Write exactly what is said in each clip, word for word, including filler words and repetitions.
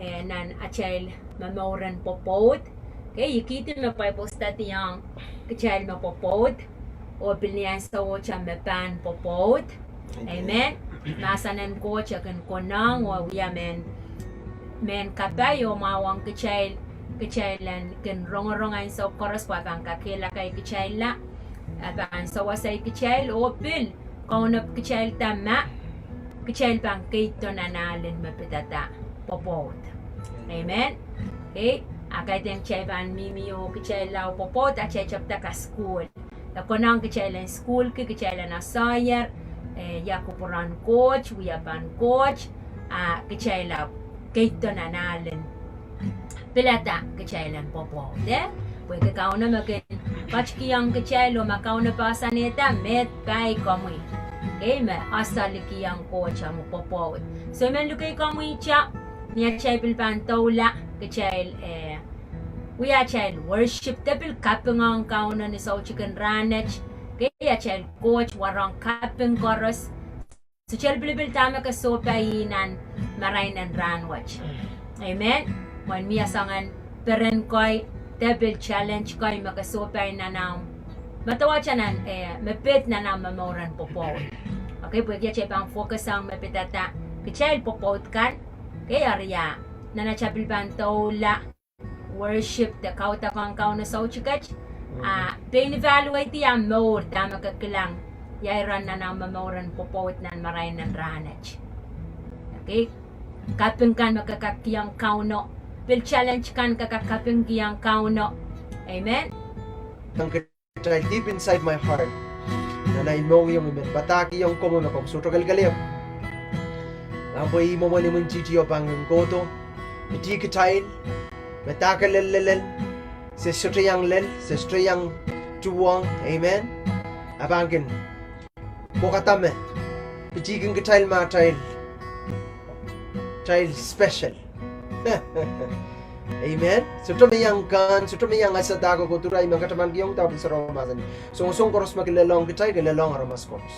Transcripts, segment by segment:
eh, nan atail momouren pwopwoud. Kei, I kihdi me Bible study ong kitail me pwopwoud, oh pil ni ansou wet me pahn pwopwoud. Amen. Mahsen en Koht e kin konehng oh wia mehn, mehn kapai oh mwahuong kitail, kitail en kin rongorong ansou koaros pwe pahn kakehlaka kitail la, a pahn sewese kitail oh pil kaunopada kitail da ma kitail pahn keido nan ahlen me pidada pwopwoud. Amen. Kei, a kaidehn kitail pahn mihmi oh kitail lao pwopwoud, a kitail tepda kasukuhl. E konehng kitail en sukuhlki, kitail en asoier, eh, ia kupwuren Koht, wiepen Koht, a kitail ahpw keido nan ahlen pilada kitail en pwopwoud, eh? Pwehki Kauno me kin ketikihong kitail oh me Kauno poahsoanehda me pai komwi, kei, me asalkihong Koht omw pwopwoud. So I men luke komwi ta, ni atail pil pahn doula, kitail, eh, wia atail worship de pil kapingohng Kauno ni soutikin rahnwet, kei, atail Koht warohng kaping koaros. Sohte lipilipil dahme ke sohpai nan marain en rahnwet. Amen. Mwein mie soangen peren kei, de pil challenge kei me ke sohpai nan ahmw, me duwehte nan, eh, me pid nan ahmw momouren pwopwoud. Okay, pwehki atail pahn focus ong me pidada kitail pwopwoud kan, kei, eri nan atail pil pahn doula worship de kaudok ong Kauno soutiket, a pein evaluate ahmw mour dahme ke kilang, ia iren nan ahmw momouren pwopwoud nan marain en rahnwet. Okay, kaping kan me ke kak kihong Kauno, pil challenge kan ke kak kapingkihong Kauno. Amen. Deep inside my heart, nan ahi mohngiong I men padahkihong komwi me komw sohte kelekelehpw. Ahpw I mwomwen imwintihti oh pahn kin kohdo, pitih kitail, me dahke lel lel, se sohte iang lel, se sohte iang tuhwong, amen. A pahn kin pwokada me pitihkin kitail ma atail, atail special. Amen. Sohte me iang kehn, sohte me iang ese dahkot, oh duwehte I men kataman kihong dahpwil sarawi mahsanih, songosong koaros me kin lelohng kitail, kin lelohng aramas koaros.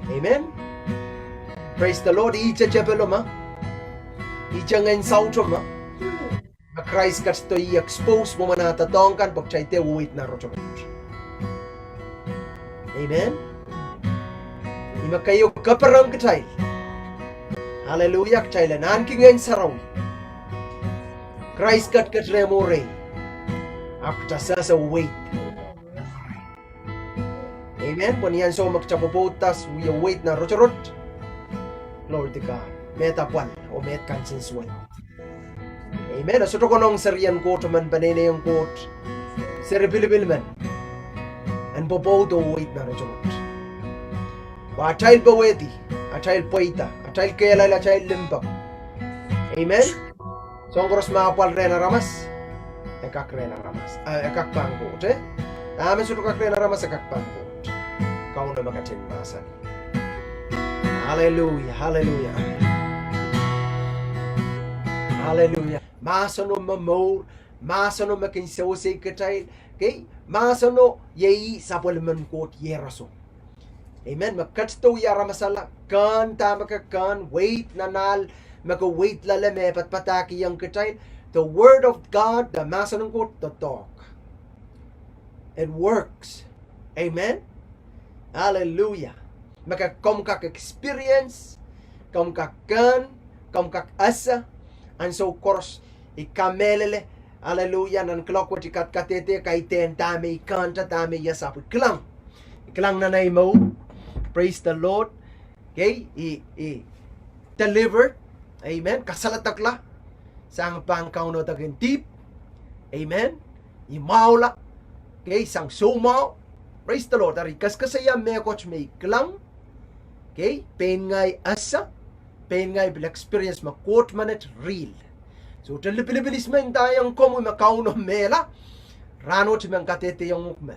Amen. Praise the Lord. Ihte tepel ma, ihte ngehn saut ma, me Krais ketido, I expose mwomwen ah doadoahk kan pwe kitail dehr weweid nan rotorot. Amen. Ih me keieu kaperen kitail. Hallelujah, kitail en ahneki ngehn sarawi. Krais ketiket rehmw oh rehi, ahpw kitail sehse weweid. Amen. Pwe ni ansou me kitail pwopwoudda, wie weweid nan rotorot, glory to God, met apwal oh met kansensuwed. Amen. E sohte konehng serien Koht, emen peneinei en Koht, seri pilipil men, en pwopwoud oh weweid nan rotorot. Pwe atail powehdi, atail pweida, atail kehlail, atail limpoak, amen, soahng koaros me apwal rehn aramas, e kak rehn aramas, eh, e kak pahn Koht, eh? Dahme sohte kak rehn aramas, e kak pahn Koht. Kauno me ketin mahsanih. Hallelujah, hallelujah. Hallelujah. Mahseno me mour, mahseno me kin sewesei kitail, kei, mahseno iei sapwellimen Koht iehroso. Amen. Me ketido wia aramasala, kehn dahme ke kehn, weid nan ahl me ke weid loale, me padapadahkihong kitail, the word of God, de mahsen en Koht doadoahk. It works. Amen. Hallelujah. Me ke, komw kak experience, komw kak kehn, komw kak ese, ansou koaros I kamehlele, hallelujah, nan kuloak wet I kadkadehde, kaidehn dahme I kehnte, dahme I ese, ahpw I kilang, I kilang nan ahi mour. Praise the Lord. Kei, I, I deliver. Amen. Kasaledekla sang pahn kaunodek en dihp. Amen. I mwahula, kei, sang soumwahu. Praise the Lord. Eri I kesekeseia mehkot me I kilang, kei, pein ngehi ese, pein ngehi pil experience me Koht menet real. Sohte lipilipil ihs me ndaiong komwi me Kauno mehla. Rahnwet I men kadehdehiong uhk me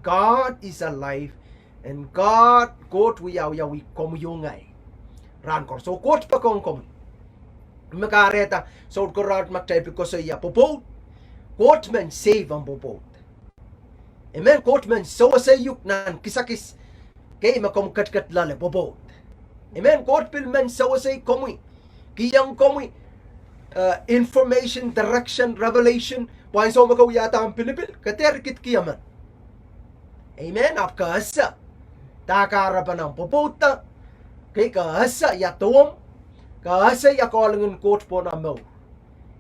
God is alive. And God, Koht wiawiawi komwi oh ngehi rahn koaros. Oh Koht poakohng komwi. Me kahrehda, sout ko rahnwet me kitail pil koasoia pwopwoud, Koht men save omw pwopwoud. Amen. Koht men sewesei uhk nan kisakis, kei, me komw ketiket loale pwopwoud. Amen. Koht pil men sewesei komwi, kihong komwi eh, information, direction, revelation, pwe ansou me ke wiahda ahmw pilipil, ke dehr kidki emen. Amen. Ahpw ke ese. Dah kahrepen ahmw pwopwoudda. Kei, ke ese ia dewemw. Ke ese ia calling en Koht pohn omw mour.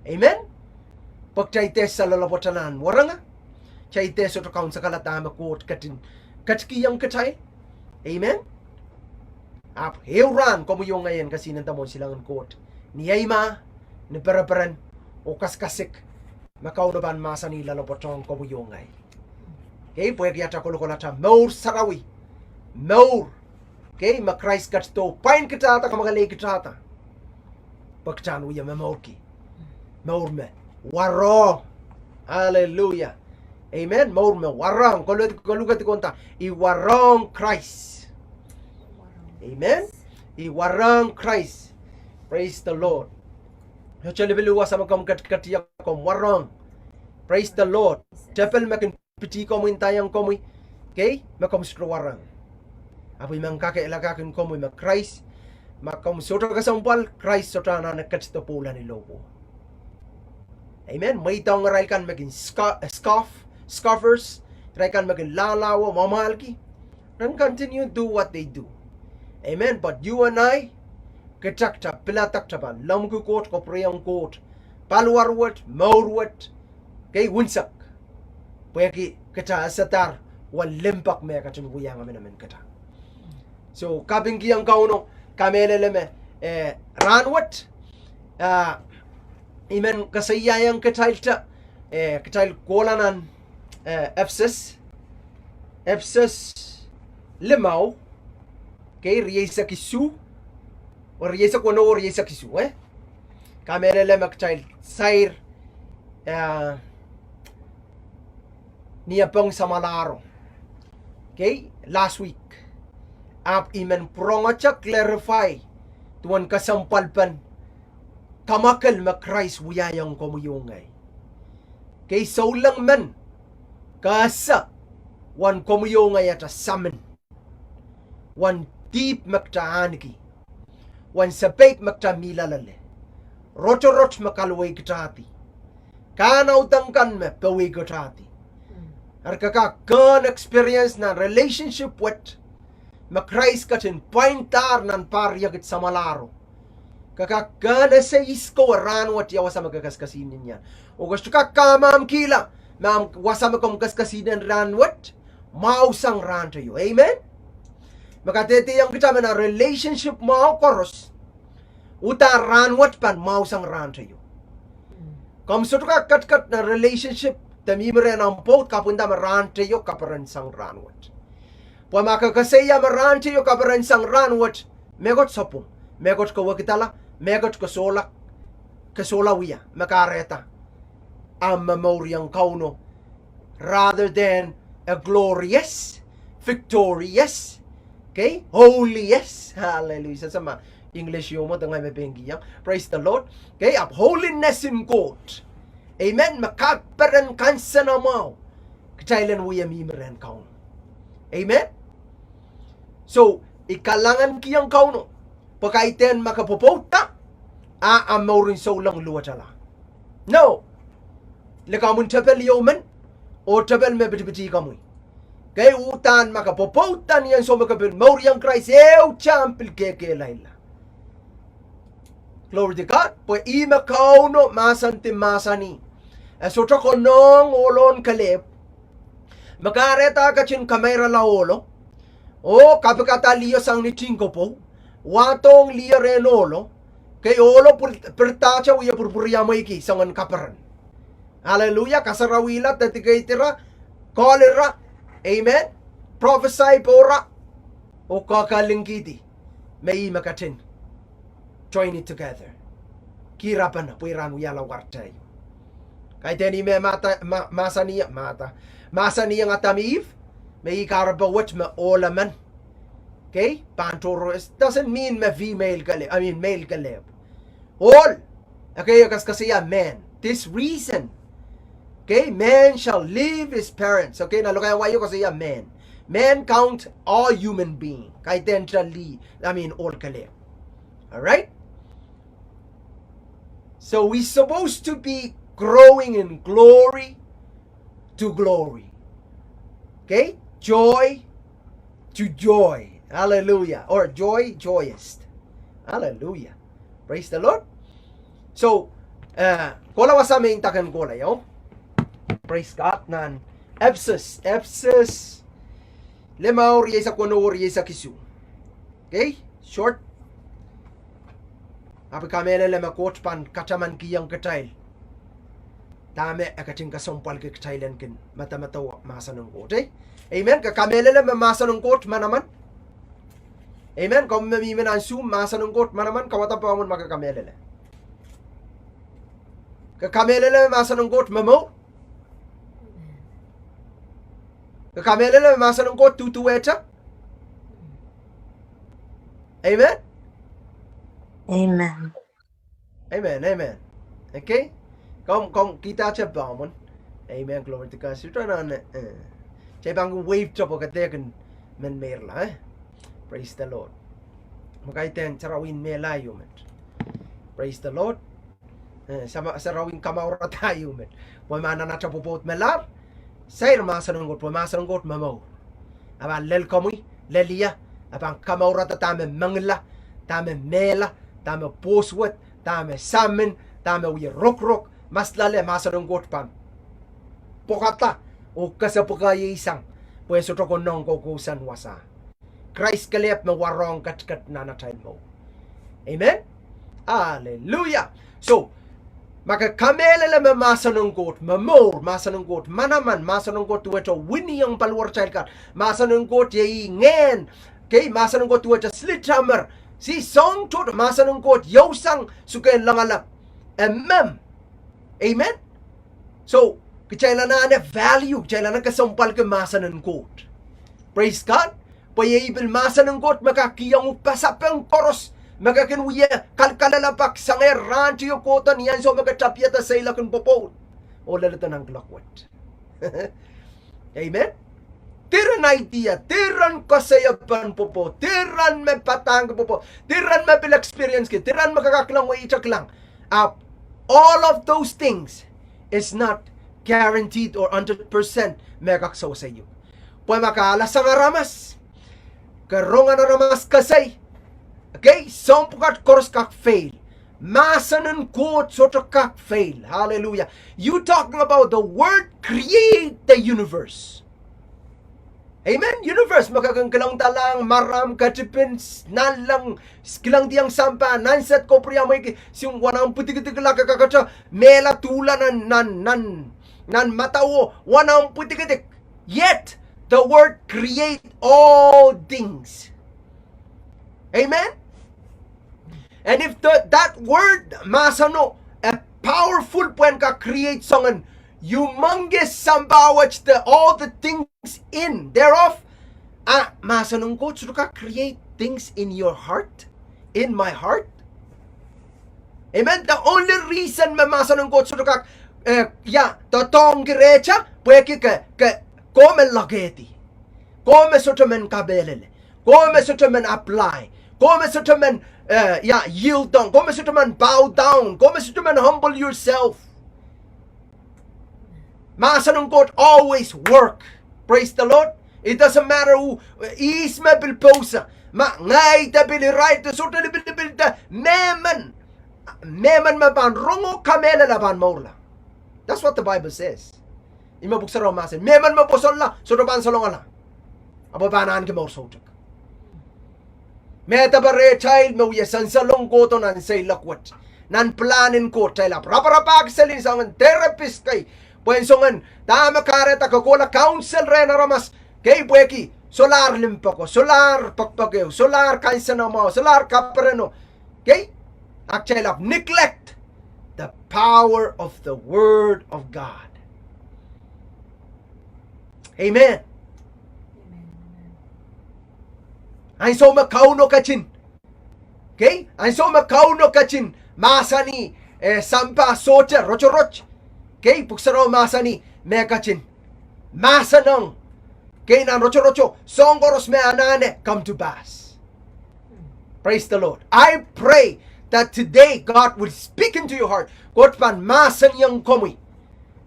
Amen. Pwe kitail dehr saloalopwoat nan werenge. Kitail dehr sohte kaunsekala dahme Koht ketin ketikihong kitail. Amen. Ahpw ehu rahn komwi oh ngehi en kesihnen dahme silangin Koht. Ni ei mah, ni pereperen, oh kasikasik me Kauno pahn mahsanih loalopwoatohng komwi oh ngehi. Kei, pwehki atail kolokolata mour sarawi. Mour. Kei, me Krais ketido pwain kitahda, kamwakelei kitahda. Pwe kitail en wia momourki. Mour me warohng. Hallelujah. Amen. Mour me warohng. Koluhkedi, koluhkedi konda. I warohng Krais. Amen. I warohng Krais. Praise the Lord. Sohte lipilipil wasa me komw ketiket ie komw warohng. Praise the Lord. Tepel me kin pitih komwi, ndaiong komwi. Kei, me komw sohte warohng. Ahpw I men kak ela kak en komwi me Krais. Ma komw sohte kesempwal, Krais sohte anahne ketido pwoula ni lohpwuo. Amen. Mweidohng irail kan me kin sca-, scoff, scoffers, irail kan me kin lahlahwe, mwamwahlki. Then continue do what they do. Amen. But you and I, kitail kitail, piladaktail pahn lemmwiki Koht, kapwurehiong Koht paliwar wet, mour wet, kei, unsek. Pwehki kitail esehdahr wen limpoak me ketin wiahiong emenemen kitail. So, kapingkihong Kauno, kamehlele me, eh, rahn wet, ah, I men koasoiaiong kitail te, eh, kitail kohla nan, eh, Ephesus, Ephesus limau, kei, rieisek isuh, oh rieisek weneu oh rieisek isuh, eh? Kamehlele me kitail sair, eh, ni eh pwong samwalahro. Kei, last week. Ahpw I men pwurehngete clarify duwen kesempwalpen kamwakel me Krais wiahiong komwi oh ngehi. Kei, souleng men, ke ese, wen komwi oh ngehi atail samin. Wen dihp me kitail ahneki. Wen sapeik me kitail mi loalloale. Rotorot me kalowehkitahdi. Kahn audeng kan me powehkitahdi. Eri ke kak kehn experience nan relationship wet me Krais ketin pwaindahr nan pahr riekid samwalahro. Ke kak kehn ese ihs kowe rahn wet ia wasa me ke kasikasihnen ie. Oh ke sohte kak kamwahmwkihla me ahmw wasa me komw kasikasihnen rahn wet mwahusang rahnteio. Amen. Me kadehdehiong kitail me nan relationship mwahu koaros, uhdahn rahn wet pahn mwahusang rahnteio. Komw sohte kak ketiket nan relationship de mihmi rehn ahmw pwoud, kapwundahr me rahnteio kaperensang rahn wet. Pwe ma ke koasoia me rahnteio kaperensang rahn wet, mehkot sapwung, mehkot ke wekidala, mehkot ke sohla, ke sohla wia, me kahrehda ahmw momouriong Kauno, rather than a glorious, victorious, kei, holiest, hallelujah. Sehse ma English ieu mwo de ngehi me pahn kihong, praise the Lord. Kei, ahpw holiness in God. Amen. Me kaperen kansenamwahu kitail en wie mihmi rehn Kauno. Amen. So, I kalahngan kihong Kauno, pwe kaidehn ma ke pwopwoudda, a ahmw mourin souleng luwetala. No. Likamw en tepel ieu men, oh tepel me pitipitih komwi. Kei, uhdahn ma ke pwopwoudda ni ansou me ke pil mouriong Krais, ehute ahmw pil kehkehlailla. Glory to God. Pwe ih me Kauno mahsanih, mahsanih. E sohte konehng ohl en kelehpw me kahrehda e ketin kameirala ohlo, oh kapikada liho sang ni tihn kopwou, wahdohng liho rehn ohlo, kei, ohlo pir-, pirdahte wie pwurpwuriamweiki soangen kaperen. Hallelujah, kasarawihla, dedicate ira, call ira, amen, prophesy pohra, oh kakahlingkihdi me ih me ketin join it together. Kihrapen pwe ira en wiahla wartei. Kaidehn ih me mahta, ma-, mahsanihong, mahta, mahsanihong Adam Eve, me ih kahrepe wet me ohl emen, kei, pahn tohrohr, doesn't mean me female kelehpw, I mean male kelehpw. Ohl, ekei e kaskasaiah man. This reason, kei, man shall leave his parents. Kei, nan lokaiah wai e koasoia man. Man count all human being. Kaidehn te lih, I mean ohl kelehpw. All right? So we're supposed to be growing in glory to glory. Okay? Joy to joy. Hallelujah. Or joy, joyous. Hallelujah. Praise the Lord. So, eh, kohla wasa me I ndahng ken kohla, yo. Praise God. Nan Ephesus, Ephesus limau, rieisek weneu oh rieisek isuh. Okay? Short. Ahpw I kamehlele me Koht pahn katamankihong kitail dahme e ketin kesempwalki kitail en kin medemedewe mahsen en Koht, eh? Amen. Ke kamehlele me mahsen en Koht manaman? Amen. Komw me mihmi nan Zoom, mahsen en Koht manaman? Kauwada pwehmwen ma ke kamehlele. Ke kamehlele me mahsen en Koht momour? Ke kamehlele me mahsen en Koht duduwehte? Amen. Amen. Amen, amen. Okay? Komw, komw kihda te pahmwen. Amen, glory to God. Sohte nan, eh, te pahn wave te pwe ke dehr kin men meirla, eh? Praise the Lord. Me kaidehn sarawi en mehla ieu met. Praise the Lord. Eh, sama, sarawi en kamourada ieu met. Pwe ma nan atail pwopwoud melahr, sair mahsen en Koht, pwe mahsen en Koht momour. A pahn lel komwi, lel ie, a pahn kamourada dahme mengila, dahme mehla, dahme pwosuwed, dahme samin, dahme wie rokorok, ma solahr mahsen en Koht pahn pwokada oh kesepwekihsang, pwe sohte konehng koukousoan wasa. Krais kelehpw me warohng ketiket nan atail mour. Amen. Hallelujah. So, ma ke kamehlele me mahsen en Koht momour, mahsen en Koht manaman, mahsen en Koht duwehte wini ong paliwaratail kan, mahsen en Koht iei ngehn, okay, mahsen en Koht duwehte sledgehammer. See, soang tohto mahsen en Koht ieu sang suke lengala. Amen. Amen. So, kitail anahne value, kitail anahne kesempwalki mahsen en Koht. Praise God. Pwe iei pil mahsen en Koht me kak kihong uhk pasapeng koaros me ke kin wie kalkalelapak sang rahn teio kohdo ni ansou me ke tapihada seiloak en pwopwoud oh leledo nan kuloak wet. Amen. Diren idea, diren koasoiepen pwopwoud, diren me padahngki pwopwoud, diren me pil experience ki, diren me ke kak kilang, wehi te kilang. Ahpw all of those things is not guaranteed or hundred percent me kak sewese uhk. Pwe ma ke alasang aramas, ke rong nan aramas kesei, okay, soahng pwukat koaros kak fail. Mahsen en Koht sohte kak fail. Hallelujah. You talking about the word create the universe. Amen. Universe, me ke kin kilangdalahng, maram, ketipin, nanleng, kilangdiong sampah, nan sehd, koapwuriamweiki, soang wanaun pwidikidik la ke kakete mehla, tuhla nan, nan, nan, nan madawo, wanaun pwidikidik. Yet the word create all things. Amen. And if the, that word mahseno, a powerful pwehn kak create soangen humongous sampah wet, the, all the things in thereof, ah, mahsen en Koht sohte kak create things in your heart, in my heart. Amen. The only reason me mahsen en Koht sohte kak, eh, ia, doadoahngki rehtail, pwehki ke, ke, koh me lokehdi. Koh me sohte men kamehlele. Koh me sohte men apply. Koh me sohte men, eh, ia, yield down. Koh me sohte men bow down. Koh me sohte men humble yourself. Mahsen en Koht always work. Praise the Lord. It doesn't matter who, ihs me pil pousehla. Ma ngehi de pil irail de, sohte lipilipil de, mehmen, mehmen me pahn rong oh kamehlele pahn mourla. That's what the Bible says. Ihme Pwuhk Sarawi mahsanih, mehmen me pwosonla sohte pahn salongala. Ahpw pahn ahneki mour soutuk. Mehdewe rehtail me wie sansalong kohdo nan seiloak wet, nan pilahn en Koht, kitail ahpw raparapahki selin soangen therapist kei. Pwe soangen dahme kahrehda ke kohla counsel rehn aramas kei, pwehki solahr limpoako, solahr poakpoake, solahr kansenamwahu, solahr kapereno. Kei, ahpw kitail ahpw neglect the power of the word of God. Amen. Ansou me Kauno ketin, kei, ansou me Kauno ketin mahsanih, eh, sampah sohte rotorot, kei, Pwuhk Sarawi mahsanih me ketin mahsanihong, kei, nan rotoroto, soahng koaros me anahne come to pass. Praise the Lord. I pray that today God will speak into your heart. Koht pahn mahsanihong komwi.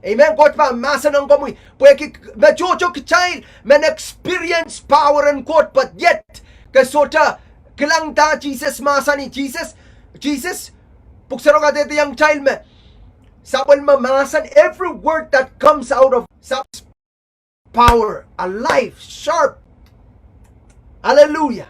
Amen. Koht pahn mahsanihong komwi. Pwehki me tohto kitail men experience power en Koht, but yet ke sohte kilang dahme Sises mahsanih. Sises, Sises, Pwuhk Sarawi kadehdehiong kitail me sapwellime mahsen, every word that comes out of power, alive, sharp. Hallelujah.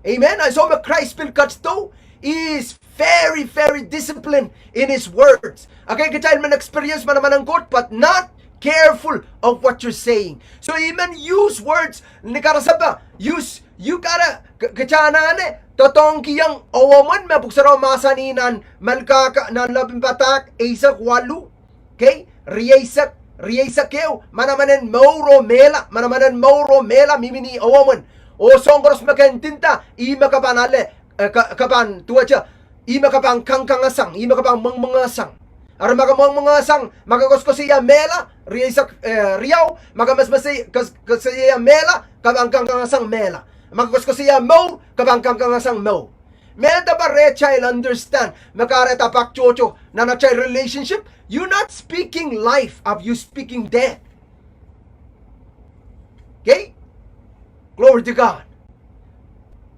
Amen. Ansou me Krais pil ketido, he is very, very disciplined in his words. Okay, kitail men experience manaman en Koht, but not careful of what you're saying. So he men use words, ni karasepe, use, you gotta, k-, kitail anahne doadoahngkihong ehu mwomwen me Pwuhk Sarawi mahsanih nan Melkahka, nan Lepin Padahk eisek waluh. Okay, rieisek, rieisek ehu, manaman en mour oh mehla, manaman en mour oh mehla mihmi ni ehu mwomwen. Oh soahng koaros me ke ndinda, ih me ke pahn ale, eh, ke, ke pahn duwehte, ih me ke pahn kangkangehsang, ih me ke pahn mwengmwengehsang. Eri ma ke mwengmwengehsang, ma ke koasoakoasoia mehla, rieisek, eh, riau, ma ke mesmesei-, kos-, koasoakoasoia mehla, ke pahn kangkangehsang mehla. Ma ke koasoakoasoia mour, ke pahn kangkangehsang mour. Medewe rehtail understand, me kahrehda pak tohto nan atail relationship, you're not speaking life, of you speaking death. Okay? Glory to God.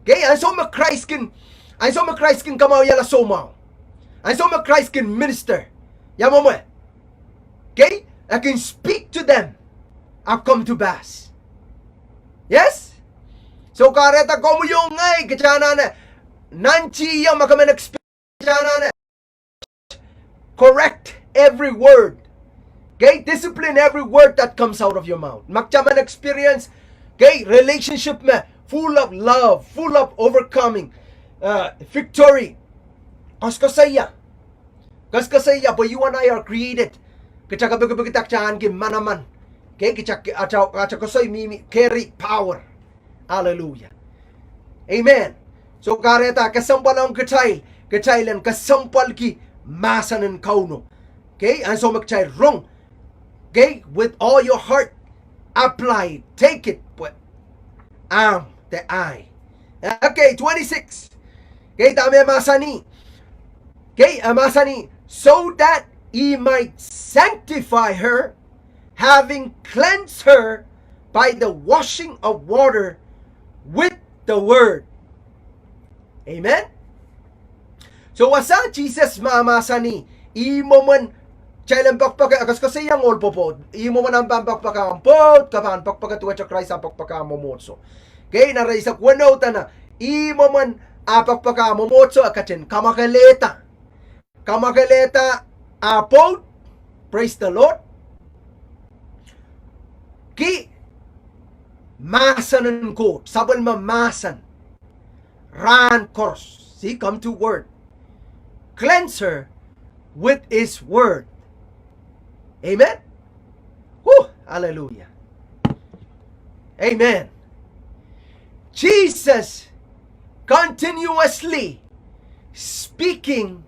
Okay, ansou me Krais kin, ansou me Krais kin kamwahwihala soumwahu. Ansou me Krais kin minister. Ia mwomwe. Okay? I can speak to them. Have come to pass. Yes? So kahrehda komwi oh ngehi kitail anahne, nantihong ma ke men experience, kitail anahne correct every word. Okay, discipline every word that comes out of your mouth. Ma kitail men experience, okay, relationship me full of love, full of overcoming, uh, victory. Koasoakoasoia. Koasoakoasoia, pwe you and I are created. Kitail kapikipikda kitail ahneki manaman. Okay, kitail, atail, atail koasoi mihmi, carry power. Hallelujah. Amen. So kahrehda kesempwal ong kitail, kitail en kesempwalki mahsen en Kauno. Okay, ansou me kitail rong. Okay, with all your heart, apply it, take it, pwe ahmw de ahi. Okay, twenty-six. Okay, dahme mahsanih. Okay, eh, mahsanih, so that he might sanctify her, having cleansed her by the washing of water with the word. Amen. So wasa Sises mahmahsanih, ih mwomwen kitail en poakpoake, eh, koasoakoasoiong ohl pwopwoud. Ih mwomwen ahmw pahn poakpoake ahmw pwoud, ke pahn poakpoake duwehte Krais ahmw poakpoake ahmw mwomwohdiso. Okay, nan ire eisek weneu dene, ih mwomwen ah poakpoake ahmw mwomwohdiso, e ketin kamwakelehda. Kamwakelehda ah pwoud, praise the Lord. Ki mahsen en Koht, sapwellime mahsen. Rahn koaros. See, come to word. Cleanse her with his word. Amen. Whew, hallelujah. Amen. Jesus continuously speaking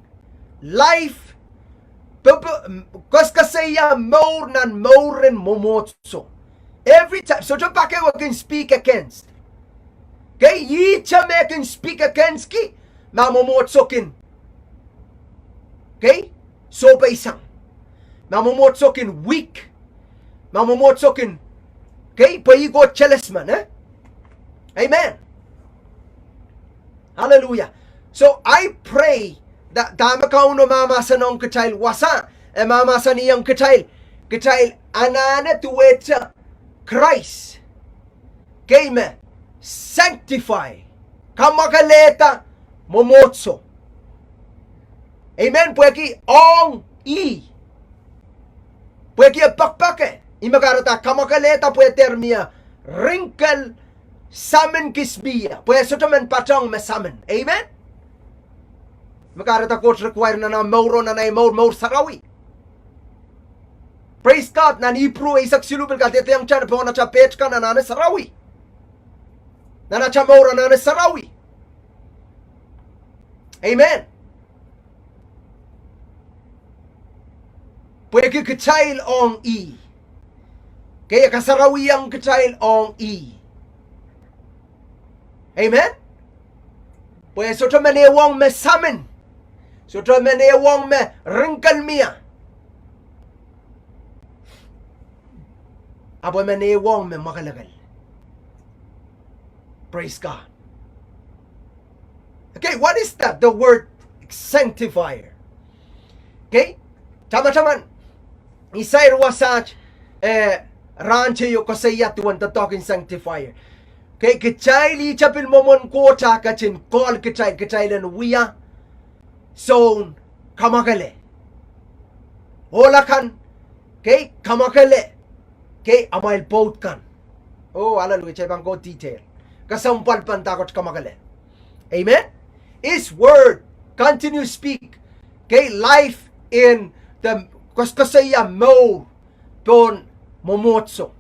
life, pe, pe, koasoakoasoia mour nan mouren mwomwohdiso. Every time, sohte pak ehu e kin speak against. Okay, ihte me e kin speak against ki, ma mwomwohdiso kin. Okay, sohpeisang. Ma mwomwohdiso kin weak. Ma mwomwohdiso kin, okay, pwe ih Koht jealous men, eh? Amen. Hallelujah. So I pray that dahme Kauno mahmahsanihong kitail wasa, e mahmahsanihong kitail, kitail anahne duwehte Krais. Okay, me sanctify, kamwakelehda mwomwohdiso. Amen. Pwehki ong ih. Pwehki e poakpoake, ih me kahrehda kamwakelehda pwe dehr mie wrinkle, samin kis mie, pwe sohte men patehng me samin. Amen. Me kahrehda Koht require nan ah mour oh nan ahi mour, mour sarawi. Praise God, nan Ipru eisek siluh pil kadehdehiong kitail pohn atail peht kan anahne sarawi. Nan atail mour anahne sarawi. Amen. Pwehki kitail ong ih. Okay, e kasarawihong kitail ong ih. Amen. Pwe sohte men ehuong me samin. Sohte men ehuong me ringkel mie. Ahpw men ehuong me mwakelekel. Praise God. Okay, what is that? The word sanctifier. Okay? Tamataman, isair wasaht, eh, rahn teio koasoia duwen doadoahk en sanctifier. Okay, kitail ihte pil mwomwen Koht a ketin call kitail, kitail en wia soun kamwakele. Ohl akan, okay, kamwakele, okay, amwail pwoud kan. Oh, hallelujah, kitail pahn go detail. Kesempwal pahn dahkot kamwakele. Amen. His word continue speak. Okay, life in the, koaskoasoia mour pohn mwomwohdiso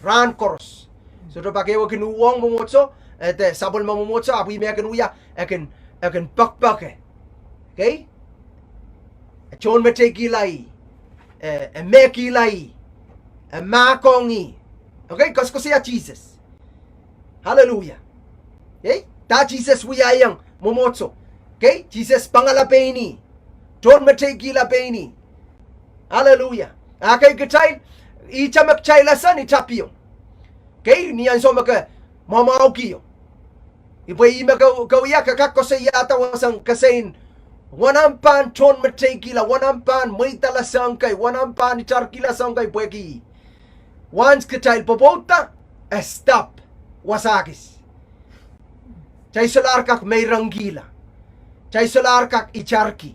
rahn koaros. Sohte pak ehu e kin uhwong mwomwohdiso, eh, de sapwellime mwomwohdiso, ahpw ih me e kin wia, e kin, e kin pekpeke. Okay? E tohnmeteikihla ih, eh, e mehkihla ih, e mahkohng ih. Okay? Koaskoasoia Sises. Hallelujah. Okay? Dah Sises wiahiong mwomwohdiso. Okay? Sises pangala pein ih. Tohnmeteikihla pein ih. Hallelujah. Okay, kitail, ihte me kitail ese ni tapio. Okay, ni ansou me ke mwamwahukio. Ih pwe ih me ke, ke wia, ke kak koasoiahda wasahn kesehn, uwen ahmw pahn tohnmeteikihla, uwen ahmw pahn mweidala soahng kei, uwen ahmw pahn itarkihla soahng kei pwehki ih. Once kitail pwopwoudda, e stop. Wasa kis. Kitail solahr kak meirongkihla. Kitail solahr kak itarki.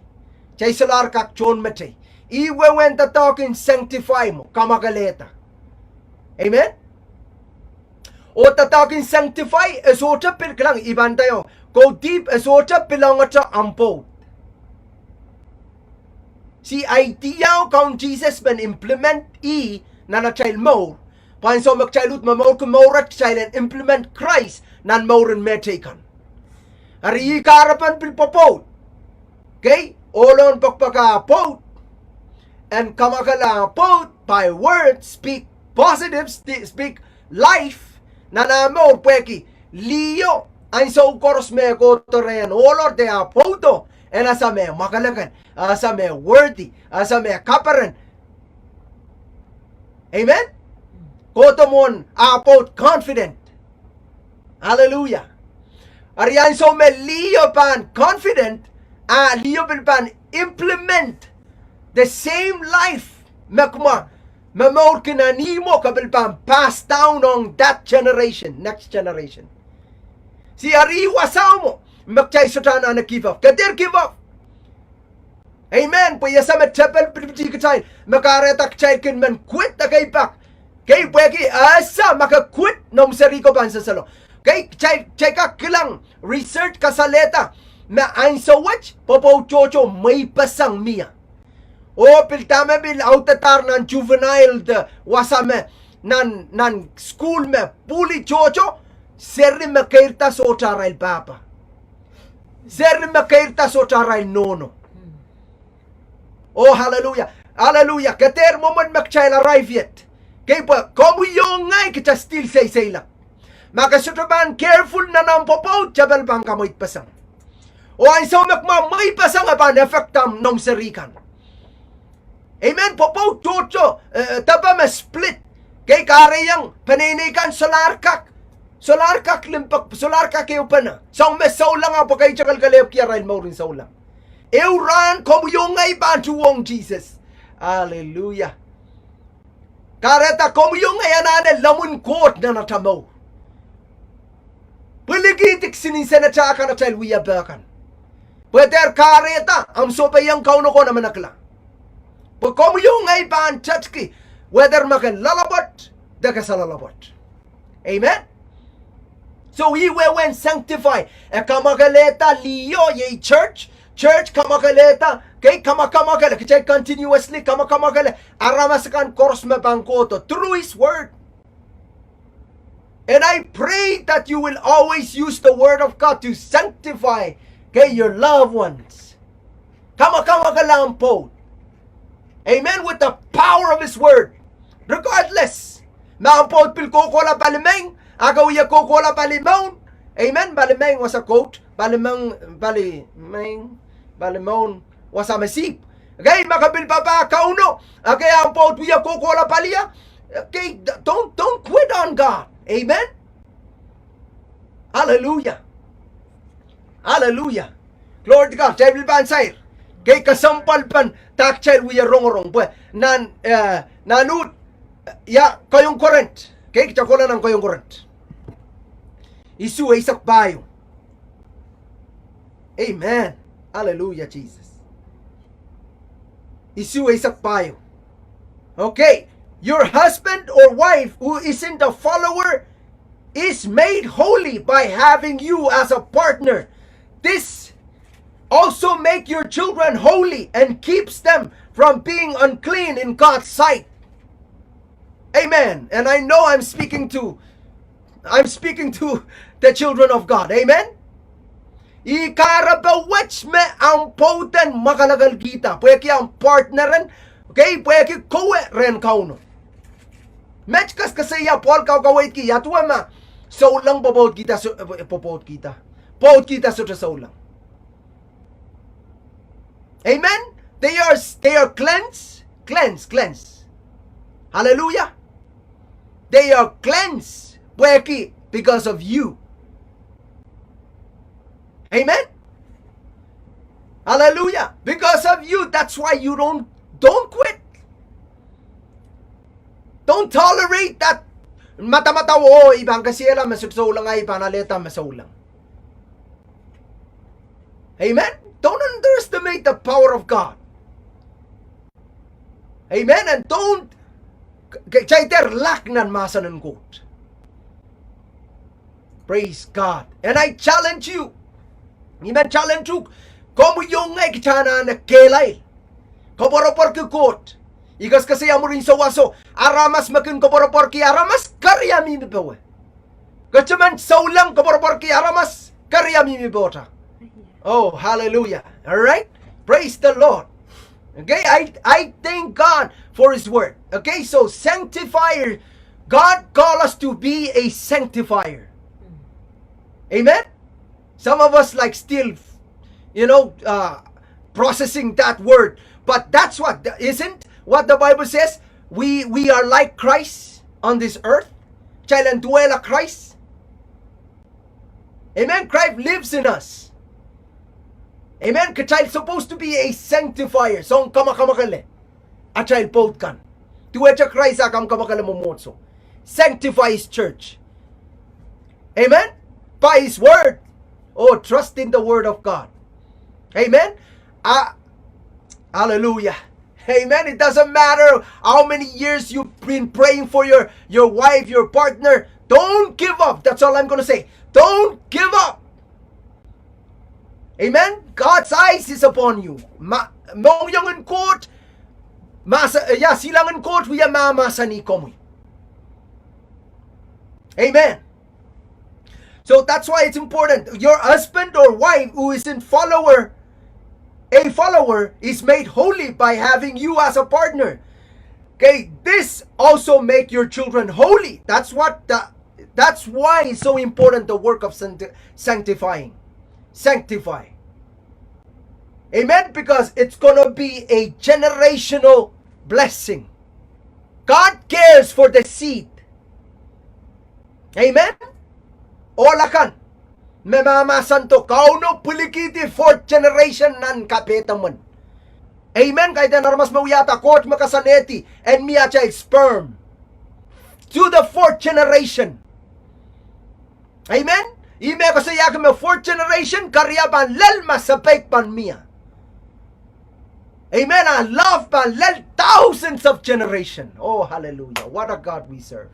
Kitail solahr kak tohnmetei. Ih wehwehn doadoahk en sanctify mwo, kamwakelehda. Amen? Oh doadoahk en sanctify, e sohte pil kilang, I pahn nda ieu, kohdihp e sohte pil ongete ahmw pwoud. See, idea o Kaun Sises men implement ih nan atail mour. Pwe ansou me kitail uhd momourki mour wet, kitail en implement Krais nan mour en mehteikan. Eri ih kahrepen pil pwopwoud. Okay? Ohl en pekpek ah pwoud. En kamwakele ah pwoud, by word, speak positive, sti-, speak life. Nan ah mour pwehki liho, ansou koaros me kohdo rehn ohl de ah pwoudo, en ese me mwakelekel, ese me worthy, ese me kaperen. Amen? Kohdo mwohn ah pwoud confident. Hallelujah. Eri ansou me liho pahn confident, a liho pil pahn implement the same life me kumwa momourki nan ih mwo ke pil pahn pass down on that generation, next generation. See, eri wasao mwo, me kitail sohte anahne give up. Ke dehr give up. Amen. Pwe I ese me tepel pitipitih kitail, me kahrehda kitail kin men quit, ekei pak. Kei pwehki, e ese ma ke quit, noumw seri ko pahn sosolo. Kei, kitail, kitail kak kilang research kasalehda, me ansou wet, pwopwoud tohto mweipeseng mie. Oh pil dahme pil audehdahr nan juvenile de wasa me, nan, nan school me, pwili tohto, seri me keirda sohte arail pahpa. Seri me keirda sohte arail nohno. Oh, hallelujah. Hallelujah. Ke dehr mwomwen me kitail arrive yet. Kei pwe, komwi oh ngehi kitail still seiseilap. Ma ke sohte pahn careful nan ahmw pwopwoud, tepel pahn kamweipeseng. Oh ansou me kumwa mweipeseng e pahn affect ahmw noumw seri kan. Amen. Pwopwoud tohto, eh, depe me split. Kei kahrehiong peneinei kan solahr kak, solahr kak limpoak, solahr kak ehupene. Soahng me souleng ahpw kei te kelekelehpwki arail mour en souleng. Ehu rahn komwi oh ngehi pahn tuhwong Sises. Hallelujah. Kahrehda komwi oh ngehi anahne lemmwin Koht nan atail mour. Pwilikihdi kisin insenatail kan atail wiepe kan. Pwe dehr kahrehda ahmw sohpeiong Kauno ko en emenekla. Pwe komwi oh ngehi pahn tetki, whether ma ke loalopwoat de ke saloalopwoat. Amen. So ih wehwehn sanctify. E kamwakelehda liho, iei church. Church kamwakelehda, kei kamwakamwakele, kitail continuously kamwakamwakele aramas akan koaros me pahn kohdo through his word. And I pray that you will always use the word of God to sanctify, okay, your loved ones. Kamwakamwakele ahmw pwoud. Amen. With the power of his word. Regardless. Ma ahmw pwoud pil kohkohla pali meng, a ke wie kohkohla pali mour. Amen. Pali meng wasa Koht. Pali meng, pali meng, pali meng, wasa me sihpw. Okay, ma ke pil papah Kauno. Okay, ahmw pwoud wie kohkohla pali ah. Okay, d-, don't, don't quit on God. Amen. Hallelujah. Hallelujah. Glory to God. Kitail pil pahn sair. Okay, kesempwal pahn dah kitail wie rongorong. Pwe nan, eh, nan uhd, eh, ia, Kohieng Korint. Okay, kitail kohla nan Kohieng Korint. Isuh eisek pahieu. Amen. Hallelujah, Jesus. Isuh eisek pahieu. Okay. Your husband or wife who isn't a follower is made holy by having you as a partner. This also make your children holy and keeps them from being unclean in God's sight. Amen. And I know I'm speaking to, I'm speaking to the children of God. Amen. Ih kahrepe wet me ahmw pwoud en mwakelekelkihda, pwehki ahmw partner en, okay, pwehki kowe rehn Kauno. Met keskeseia Pohl kaukaweidki, ia duwe ma souleng pwopwoudkihda, so-, eh, pwopwoudkihda, pwoudkihda sohte souleng. Amen. They are, they are cleansed, cleansed, cleansed. Hallelujah. They are cleansed pwehki, because of you. Amen. Hallelujah. Because of you, that's why you don't, don't quit. Don't tolerate that. Madamadau, oh, I pahn kesehla me sohte souleng, I pahn alehda me souleng. Amen. Don't underestimate the power of God. Amen. And don't k-, k-, kitail dehr lack nan mahsen en Koht. Praise God. And I challenge you. I men challenge uhk. Komwi oh ngehi kitail anahne kehlail. Koapworopworki Koht. I keskeseia mwurin souwaso, aramas me kin koapworopworki aramas, keria mihmi powe. Ketimen souleng koapworopworki aramas, keria mihmi pohta. Oh, hallelujah. All right? Praise the Lord. Okay, I, I thank God for His word. Okay, so sanctifier, God call us to be a sanctifier. Amen? Some of us, like, still, you know, uh, processing that word. But that's what, isn't what the Bible says? We, we are like Christ on this earth. Kitail en duwehla Krais. Amen. Christ lives in us. Amen. Kitail supposed to be a sanctifier. Soun kamwakamwakele atail pwoud kan. Duwehte Krais ah kamwakamwakele mwomwohdiso. Sanctify His church. Amen. By His word. Oh, trust in the word of God. Amen. Ah, hallelujah. Amen. It doesn't matter how many years you've been praying for your, your wife, your partner. Don't give up. That's all I'm gonna say. Don't give up. Amen. God's eyes is upon you. Ma-, mohngiong en Koht, mahs-, eh, yeah, silangin Koht wia mahmahsanih komwi. Amen. So that's why it's important. Your husband or wife who isn't follower, a follower, is made holy by having you as a partner. Okay, this also make your children holy. That's what the, that's why it's so important, the work of sancti-, sanctifying. Sanctify. Amen? Because it's gonna be a generational blessing. God cares for the seed. Amen? Ohl akan me mahmahsanto, Kauno pwilikihdi fourth generation nan kapehdamwen. Amen. Kaidehn aramas me wiahda Koht me koasoanehdi en mie atail sperm to the fourth generation. Amen. Ih me koasoiahki me fourth generation keria pahn lel ma sapeik pahn mie. Amen. Our love pahn lel thousands of generation. Oh, hallelujah. What a God we serve.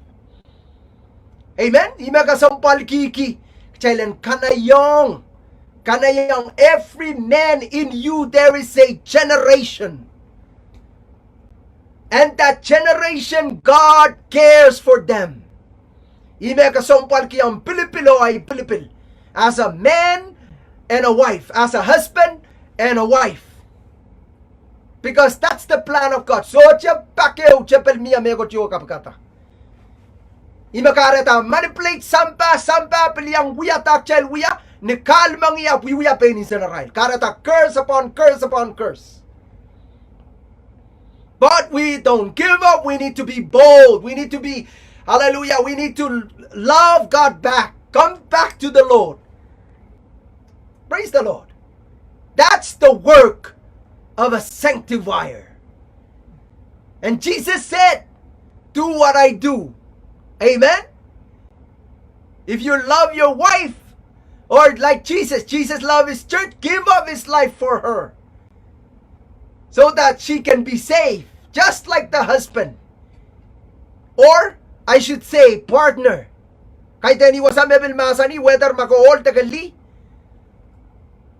Amen. Ih me kesempwalkihki kitail en kanahiong, kanahiong, every man in you there is a generation. And that generation, God cares for them. Ih me kesempwalki ahmw pilipil oh ahi pilipil. As a man and a wife, as a husband and a wife. Because that's the plan of God. Sohte pak ehu tepel mie mehkot ieu kapikada. Ih me kahrehda manipulate sampah, sampah pil iang wia dahkot kitail wia, ni kahlemengih ahpw wiewia pein insenarail. Kahrehda curse upon curse upon curse. But we don't give up. We need to be bold. We need to be, hallelujah, we need to love God back. Come back to the Lord. Praise the Lord. That's the work of a sanctifier. And Jesus said, "Do what I do." Amen? If you love your wife, or like Jesus, Jesus loved his church, give up his life for her so that she can be saved, just like the husband. Or, I should say, partner. Kaidehn wasa me pil mahsanih, whether ma ke ohl de ke lih,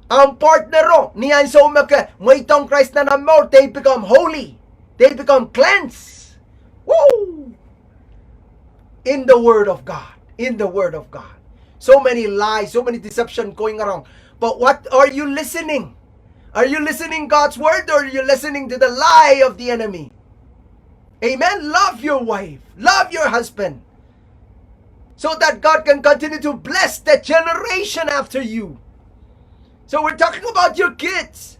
ahmw partner o, ni ansou me ke mweidohng Krais nan ahmw mour, they become holy. They become cleansed. Woo! In the word of God. In the word of God. So many lies, so many deception going around. But what are you listening? Are you listening God's word, or are you listening to the lie of the enemy? Amen. Love your wife. Love your husband. So that God can continue to bless the generation after you. So we're talking about your kids.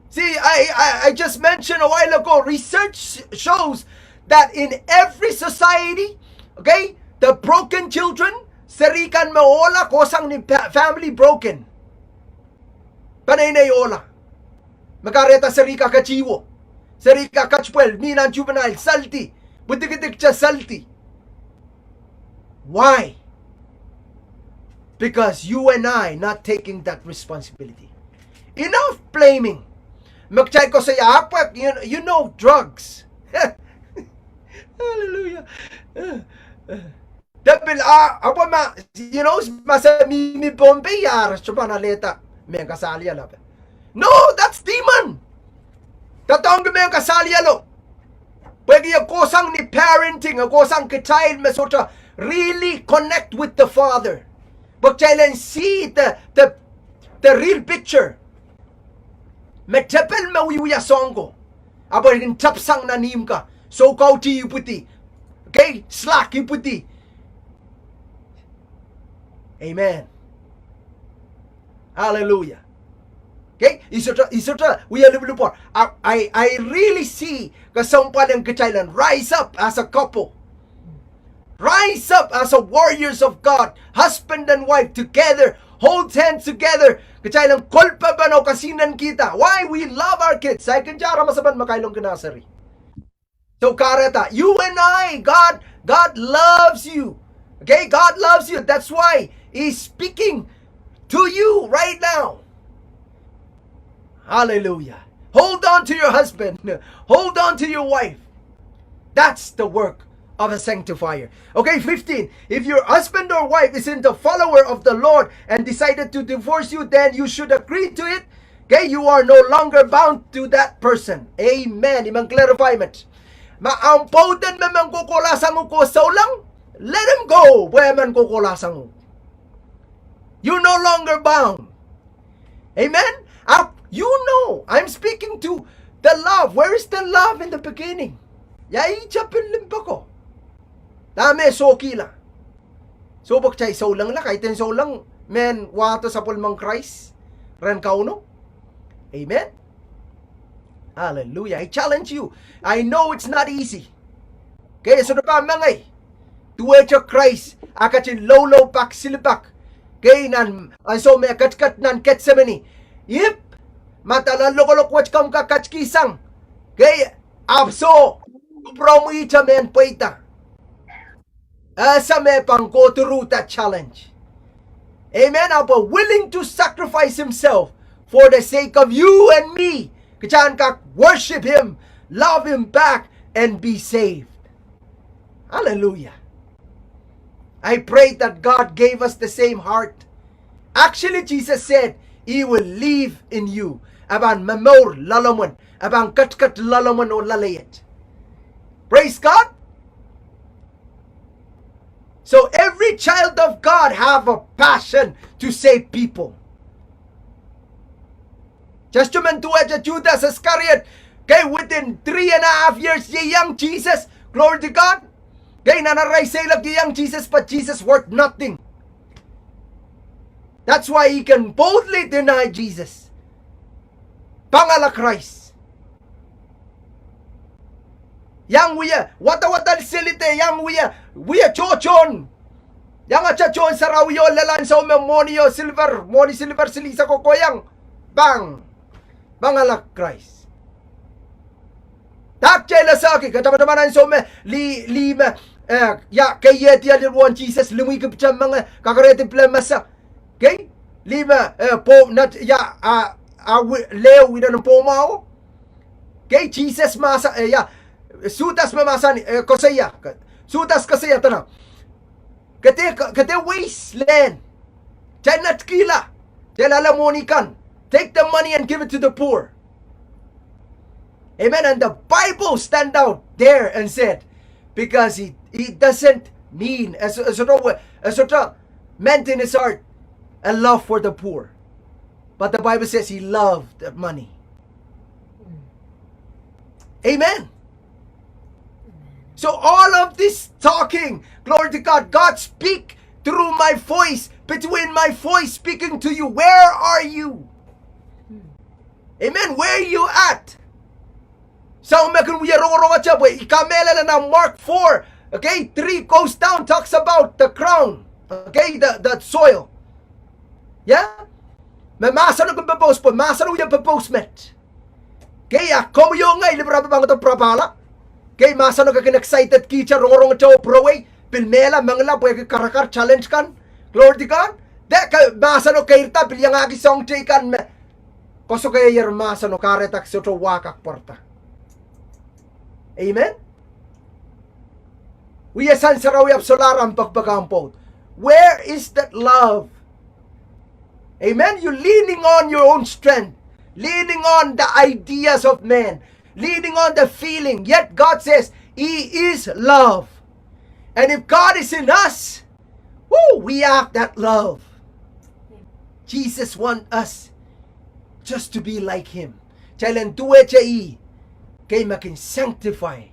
See, I, I, I just mentioned a while ago, research shows that in every society, okay, the broken children, serihkan me ohla kohsang ni pa-, family broken. Peneinei ohla. Me kahrehda serihka ketihwo. Serihka ketipwel, mih nan juvenile, saldi. Pwidikidikte saldi. Why? Because you and I not taking that responsibility. Enough blaming. Me kitail koasoia ahpw, you, you know, drugs. Hallelujah. Depil a, ahpw ma, you know, ma se mihmi Pohnpei, ia re sohte pahn alehda mehn kasalialo. No, that's demon. Doadoahngki mehn kasalialo. Pwehki e kohsang ni parenting, e kohsang kitail me sohte really connect with the Father. Pwe kitail en see the, the, the real picture. Me tepel me wiewia soahng ko. Ahpw e kin tepsang nan ihmw ka. Soukautih ipwidi. Okay? Slack ipwidi. Amen. Hallelujah. Okay? I sohte, I sohte wia lipwlipwoar. I, I, I really see kesempwal en kitail en rise up as a couple. Rise up as a warriors of God, husband and wife together, hold hands together. Kitail en kolpepene oh kesihnen kihda. Why? We love our kids. Saikinte aramas emen me kailongkin ah seri. So kahrehda, you and I, God, God loves you. Okay, God loves you. That's why He's speaking to you right now. Hallelujah. Hold on to your husband. Hold on to your wife. That's the work of a sanctifier. Okay, fifteen. If your husband or wife isn't a follower of the Lord and decided to divorce you, then you should agree to it. Okay, you are no longer bound to that person. Amen. I men clarify met. Ma ahmw pwoud en me men kohkohlahsang uhk oh souleng, let him go, pwe e men kohkohlahsang uhk. You're no longer bound. Amen? Ah, you know, I'm speaking to the love. Where is the love in the beginning? Ia ihte pil limpoak o? Dahme sohkihla? Soh, pwe kitail soulengla, kaidehn souleng mehn wahdo sapwellimen Krais, rehn Kauno. Amen. Hallelujah. I challenge you. I know it's not easy. Okay, sohte pahn mengei. Duwehte Krais, ah ketin loulou pak, silipak. Okay, nan ansou me e ketiket nan Ketsemeni. Ip, ma dahla lokolok wet komw kak ketikihsang. Okay, ahpw soh, kupwuromwi ihte mehn pweida. Ese me pahn go through that challenge. Amen. Ahpw willing to sacrifice himself for the sake of you and me. Kitail en kak worship him, love him back, and be saved. Hallelujah. I pray that God gave us the same heart. Actually, Jesus said, He will live in you. E pahn momour loalomwen. E pahn ketiket loalomwen oh loalei et. Praise God. So every child of God have a passion to save people. Testament duwehte Judas Iscariot, okay, within three and a half years ieiang Sises. Glory to God. Okay, nan arail seiloak ieiang Sises, but Jesus worth nothing. That's why he can boldly deny Jesus. Pangala Krais. Iang wia, wadawad seli de iang wia, wia tohtohn. Iang atail tohn sarawi oh lel ansou me mwohni oh silver, mwohni silver silihsek koahiek. Pang. Pangala Krais. Dak teilasaki, ke tamataman ansou me, lih, lih me, eh, ia, keiehdi lel wohn Sises, limwiki pwutak menge, kakerehdi pil mesa. Kei, lih me, eh, pwo, nat, ia, a, a, wi-, lehu inenen pwoumwahu. Kei, Sises mahsa-, eh, ia, Sudas me mahsanih, eh, koasoia. Sudas koasoia dene. Ke dehr, ke dehr waste lehn. Dehr netikihla. Dehr lala mwohni kan. Take the money and give it to the poor. Amen. And the Bible stand out there and said, because he, he doesn't mean, as, as sort of, as sort of meant in his heart, a love for the poor. But the Bible says he loved the money. Amen. So all of this talking, glory to God, God speak through my voice, between my voice speaking to you. Where are you? Amen. Where you at? Soangen me kin wia rongorong tepwe, I kamehlele nan Mark four, okay, three goes down, talks about the ground, okay, the, the soil. Yeah? Me mahseno kin pepous pwe, mahseno wia pepous met. Kei, a komwi oh ngehi lipirap pahn kohdo pirapahla. Kei, mahseno kekin excited kihda, rongorong tepwe pwurowei, pil mehla, mengila, pwehki karakar, talent kan. Glory to God. De ke mahseno keirda, pil iangahki soahng teikan me koasoakoahier mahseno, kahrehda sohte wahkak pwarada. Amen. Wia sang sarawi ahpw solahr omw pekipek omw pwoud. Where is that love? Amen. You're leaning on your own strength, leaning on the ideas of man, leaning on the feeling. Yet God says He is love. And if God is in us, woo, we have that love. Jesus want us just to be like Him. Kitail en duwehte Ih, kei, me kin sanctify,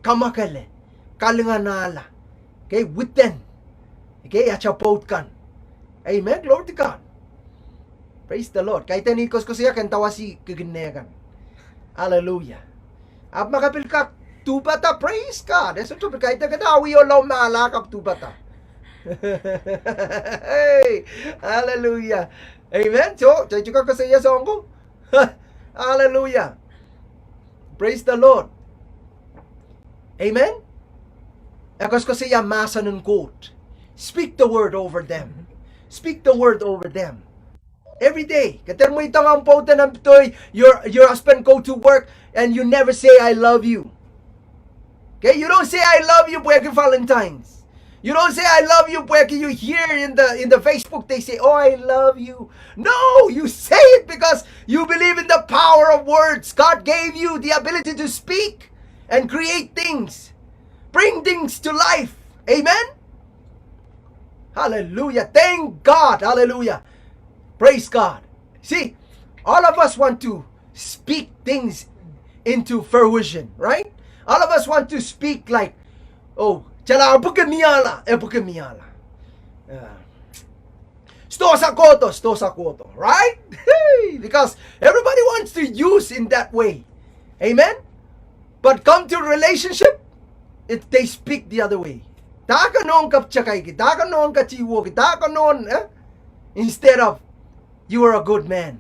kamwakele, kalinganahla, kei, within, kei, atail pwoud kan. Amen. Glory to God. Praise the Lord. Kaidehn I koasokoasoia, ke en dawasi kikinne kan. Hallelujah. Ahpw ma ke pil kak duhpada, praise God. E sohte pil kaidehn ke dawio lao mahla kak duhpada. Hey, hallelujah. Amen. So, kitail tuhke koasoia soahng ko. Hallelujah. Praise the Lord. Amen. E koasokoasoia mahsen en Koht. Speak the word over them. Speak the word over them. Every day. Ke dehr mweidohng omw pwoud en, omw pwurodo, your, your husband go to work and you never say, "I love you." Okay, you don't say, "I love you," pwehki Valentine's. You don't say, "I love you," pwehki you hear in the, in the Facebook, they say, "Oh, I love you." No, you say it because you believe in the power of words. God gave you the ability to speak and create things, bring things to life. Amen? Hallelujah. Thank God. Hallelujah. Praise God. See, all of us want to speak things into fruition, right? All of us want to speak like, oh, kitail ahpw pwuki miala, e pwuki miala. Yeah. Sidohsa kohdo, sidohsa kohdo, right? Because everybody wants to use in that way. Amen? But come to relationship, it, they speak the other way. Dahkei nohn kapwtakaiki, dahkei nohn katihwoki, dahkei nohn, eh? Instead of, "You are a good man.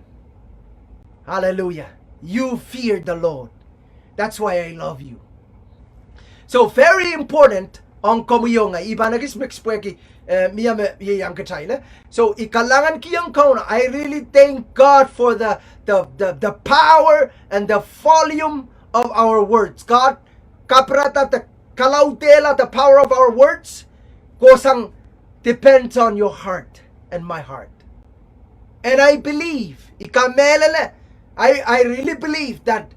Hallelujah. You fear the Lord. That's why I love you." So very important ong komwi oh ngehi. I pahn ekis mix pwehki, eh, mie me ieiang kitail, eh. So I kalahngankihong Kauno. I really thank God for the, the, the, the power and the volume of our words. God kapirada de kalaudehla the power of our words. Kohsang depends on your heart and my heart. And I believe, I kamehlele, I, I really believe that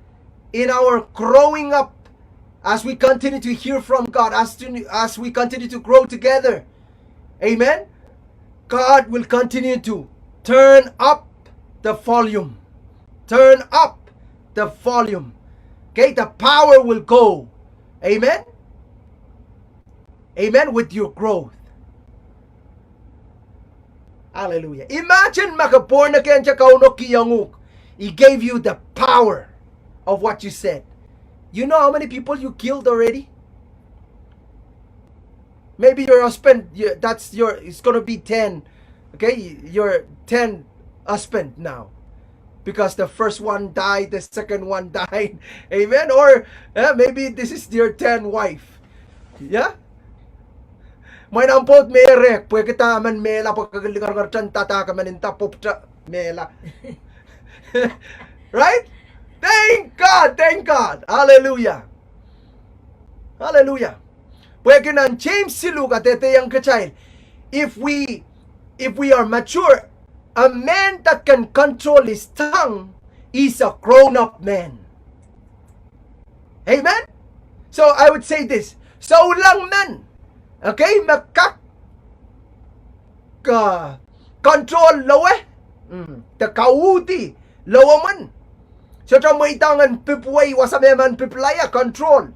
in our growing up, as we continue to hear from God, as to, as we continue to grow together, amen, God will continue to turn up the volume. Turn up the volume. Okay, the power will go. Amen? Amen, with your growth. Hallelujah. Imagine ma ke born again, te Kauno kihong uhk. He gave you the power of what you said. You know how many people you killed already? Maybe your husband, you, that's your, it's gonna be ten. Okay, your ten husband now. Because the first one died, the second one died. Amen? Or uh, maybe this is your ten wife. Yeah? Mwein ahmw pwoud me rek, pwehki emen mehla, pwe kak lingeringer en dada, ke men nda pwopwte mehla. Right? Thank God, thank God. Hallelujah. Hallelujah. Pwehki nan James siluh kadehdehiong kitail, if we, if we are mature, a man that can control his tongue is a grown up man. Amen? So I would say this. Souleng men, okay, me kak control lowe, de kauhdi lowe men. Sohte mweidohng en pipwei, wasa me men pipwei, control.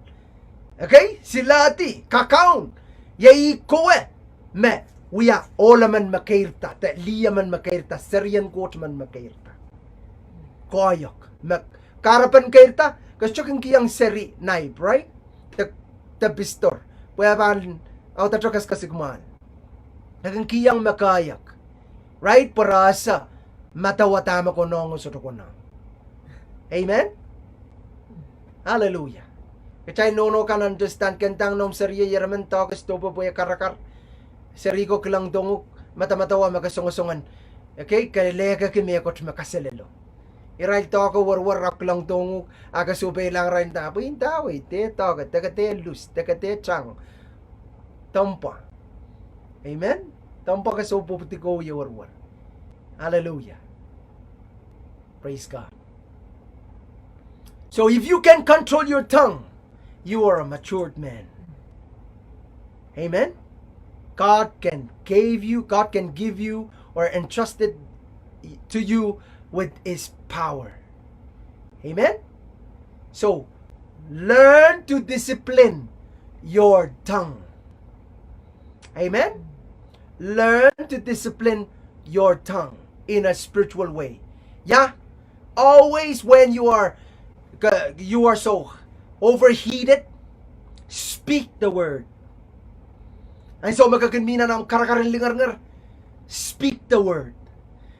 Okay? Silehdi, kakaun. Iei kowe me wia ohl emen me keirda, de lih emen me keirda, serien Koht men me keirda. Koahiek, me kahrepen keirda, ke sohte kin kihong seri knife, right? De, de pistol. Pwe e pahn audahdahte kesikesik mwahl. E kin kihong me koahiek. Right? Pwe re ese, medewe dahme konehng oh sohte konehng. Amen? Hallelujah. Kitail nohno kan understand, ke ndahng noumw serio, ieremen doahke sohte pwe pwe karakar. Seri ko kilangdohng uhk, medemedewe me ke songosong en. Okay, ke lehkehki mehkot me kaselelo. Irail doahke werwer, irail kilangdohng uhk, a ke sohpeilahng irail nda, pwe ndawei, de doahke, de ke de lus, de ke de tang. Dompwa. Amen? Dompwa ke sohte pwopwidi kowe werwer. Hallelujah. Praise God. So if you can control your tongue, you are a matured man. Amen? God can give you, God can give you or entrust it to you with his power. Amen? So, learn to discipline your tongue. Amen? Learn to discipline your tongue in a spiritual way. Yeah? Always when you are, uh, you are so overheated, speak the word. Ansou me ke kin mih nan ahmw karakar en lingeringer, speak the word.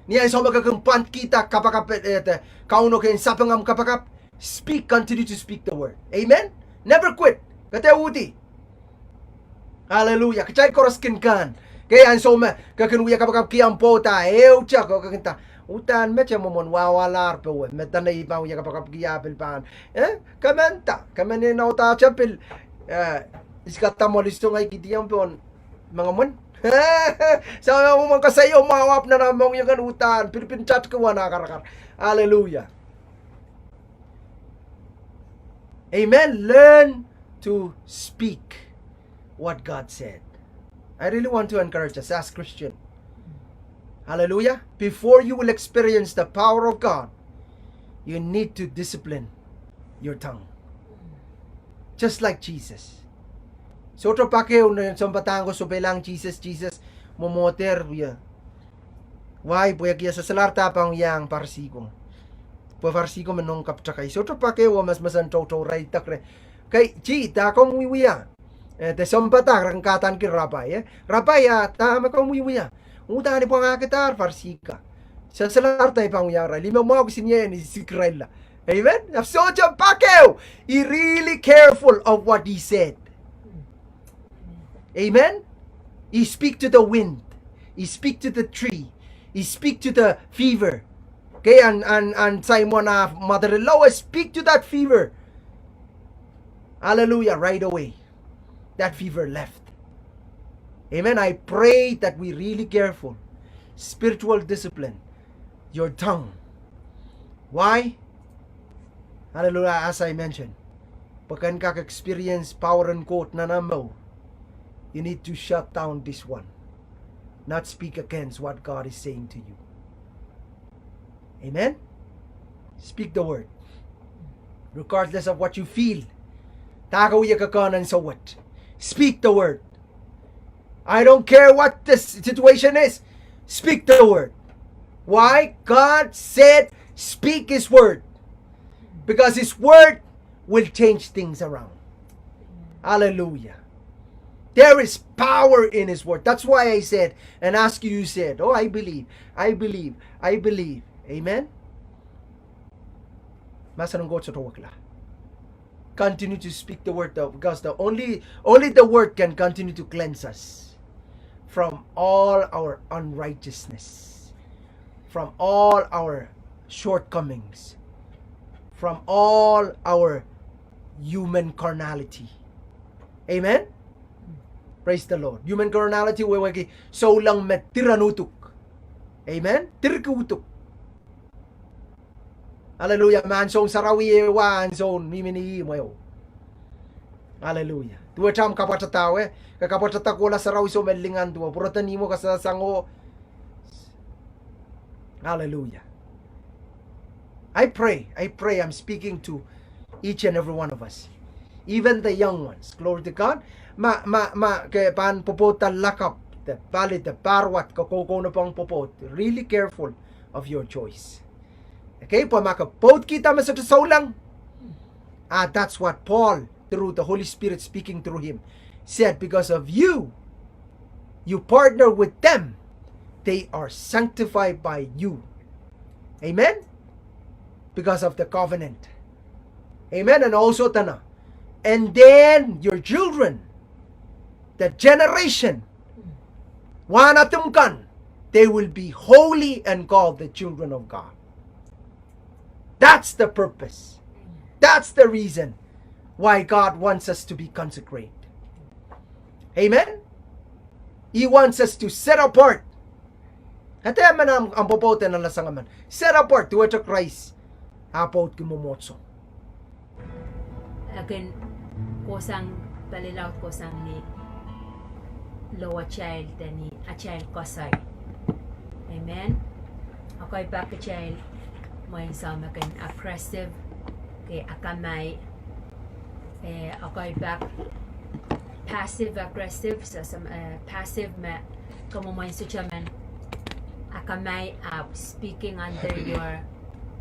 Ni ansou me ke kin pwankihda kapakap, eh, de, Kauno kin sapeng ahmw kapakap, speak, continue to speak the word. Amen? Never quit. Ke dehr uhdi. Hallelujah. Kitail koaros kin kak. Okay, ansou me ke kin wia kapakapki ahmw pwoud, ehu te ko ke kin nda, uhdahn met e mwomwen wahwalahr powe, me dene I pahn wia kapakapki ah pil pahn. Eh? Ke men nda, ke men en audaudkihte pil, eh, isikada mwoalisong ahi kihdi ahmw pohn mengemwen. So, e mwomwen koasoia mwahu ahpw nan ahmw mohngiong kan uhdahn, pil pil tatki wana karakar. Hallelujah. Amen. Learn to speak what God said. I really want to encourage us as Christian. Hallelujah. Before you will experience the power of God, you need to discipline your tongue. Just like Jesus. Sohte pak ehu ni sounpadahk ko sohpeilahng Jesus, Jesus, mwomwohdier wia. Why? Pwehki e solahr dah pahn wiahiong Parisi ko. Pwe Parisi ko me nohn kapwtakai. Sohte pak ehu oh mesmesen toutou, re idek reh. Kei, Ji, dah komw wiewia? Eh, de sounpadahk re kin kahdaneki Rabai, eh? Rabai, ah, dahme komw wiewia? Uhdahn I pwangahkidahr Parisi ka. Se solahr dah I pahn wiahiong irail. I me mwahu kisin ie ni sikirailla. Amen? Ahpw sohte pak ehu. He really careful of what he said. Amen? He speak to the wind. He speak to the tree. He speak to the fever. Okay, and, and, and Simon, ah, mother-in-law, speak to that fever. Hallelujah, right away. That fever left. Amen. I pray that we really careful. Spiritual discipline. Your tongue. Why? Hallelujah, as I mentioned. Pwe ke en kak experience power en Koht nan ahmw mour. You need to shut down this one. Not speak against what God is saying to you. Amen? Speak the word. Regardless of what you feel. Dah ke wia kekehn ansou wet. Speak the word. I don't care what the situation is. Speak the word. Why? God said, "Speak his word." Because his word will change things around. Hallelujah. There is power in his word. That's why I said and ask you, you said, "Oh, I believe, I believe, I believe." Amen. Mahsen en Koht sohte wekila. Continue to speak the word of, because the only, only the word can continue to cleanse us from all our unrighteousness, from all our shortcomings, from all our human carnality. Amen? Praise the Lord. Human carnality wehwehki souleng me diren uduk. Amen? Dirki uduk. Hallelujah. Ma ansoun sarawi ehu, ansoun mihmi ni ihmw ehu. Hallelujah. Duwehte ahmw kapwatadahr, eh? Ke kapwatada kohla sarawi soh me lingan duwe. Pwurodo ni ihmwo, kasasang oh. Hallelujah. I pray, I pray I'm speaking to each and every one of us. Even the young ones. Glory to God. Ma, ma, ma ke pahn pwopwoudda lakapw, de pali, de pahr wad, ke kohkohno pohn pwopwoud. Really careful of your choice. Okay, pwe ma ke pwoudkihda me sohte souleng. Ah, that's what Paul, through the Holy Spirit speaking through him, said, "Because of you, you partner with them, they are sanctified by you." Amen? Because of the covenant. Amen. And also, tana. And then your children, the generation, wahnadimw kan, they will be holy and called the children of God. That's the purpose. That's the reason why God wants us to be consecrated. Amen? He wants us to set apart. Ede emen ahmw, ahmw pwopwoud en alasang emen. Set apart, duwehte Krais ah pwoudki mwomwohdiso. E kin kohsang, pali laud kohsang ni low atail de ni atail koasoi. Amen. Ekei pak kitail mwein soh me kin aggressive, ke akamai, eh, ekei pak passive aggressive, so some, eh, passive me ke mwomwen sohte men akamai ahpw speaking under your,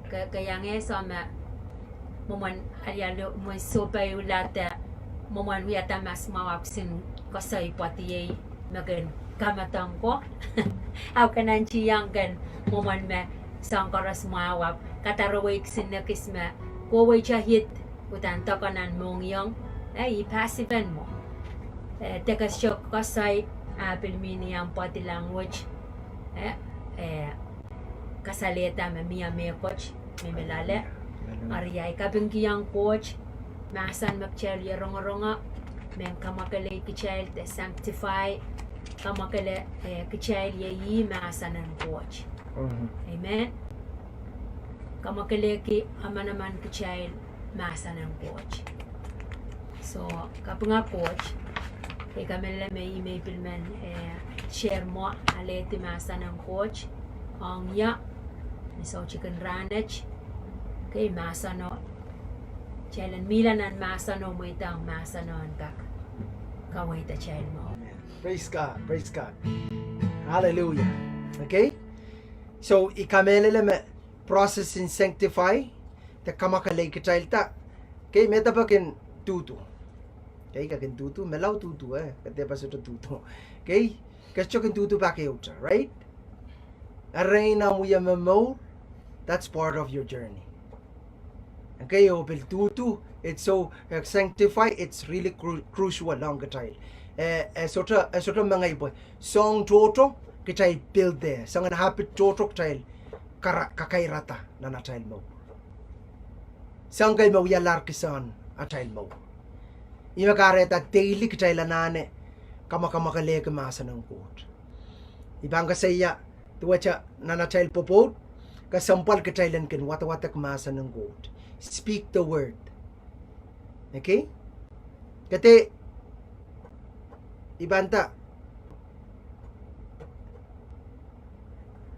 ke, ke iang eh soh me mwomwen alialu, mwomwen sohpeila de mwomwen wiahda mahs mwahu ahpw kisin koasoi pwoadiei me kin kamadong ko. Ahpw ke nantihong ken mwomwen me soahng koaros mwahu ahpw kadarowei kisin ekis me kohwei te it, uhdahn deke nan mohngiong, eh, I passive en mwo. Eh, de ke sohte koasoi, ah, pil mihmi ni ahmw body language, eh, eh, kasalehda me mie mehkot, me me loale. Eri I kapingkihong Koht, mahsen me kitail rongorong, men kamwakelei kitail de sanctify, kamwakele, eh, kitail iei mahsen en Koht. Amen. Kamwakelehki emenemen kitail mahsen en Koht. So, kapinga Koht, I kamehlele me I men pil men, eh, share mwo alehdi mahsen en Koht ong ie ni soutikin rahnwet. Kei mahseno, kitail en mihla nan mahseno, mweidohng mahseno en kak kaweid atail mour. Praise God, praise God. Hallelujah. Okay? So, I kamehlele me process en sanctify, de kamwakelei kitail da. Kei, me de pahn kin duhduh. Kei, ke kin duhduh, me lao duhduh, eh, ke de pahn sohte duhduh. Kei, ke sohte kin duhduh pak ehute, right? Erein ahmw wie momour, that's part of your journey. Okay, oh pil duhduh, it's so, eh, sanctify, it's really cru-, crucial ong kitail. Eh, eh, sohte, eh, sohte mengei pwe soahng tohto kitail build there. Soangen habit tohto kitail kara-, kakairada nan atail mour. Soahng kei me wialahr kisehn atail mour. Ih me kahrehda daily kitail anahne kamwakamwakelehki mahsen en Koht. I pahn koasoia, duwehte nan atail pwopwoud, kesempwal kitail en kin wadawadek mahsen en Koht. Speak the word. Okay? Kede, I pahn nda,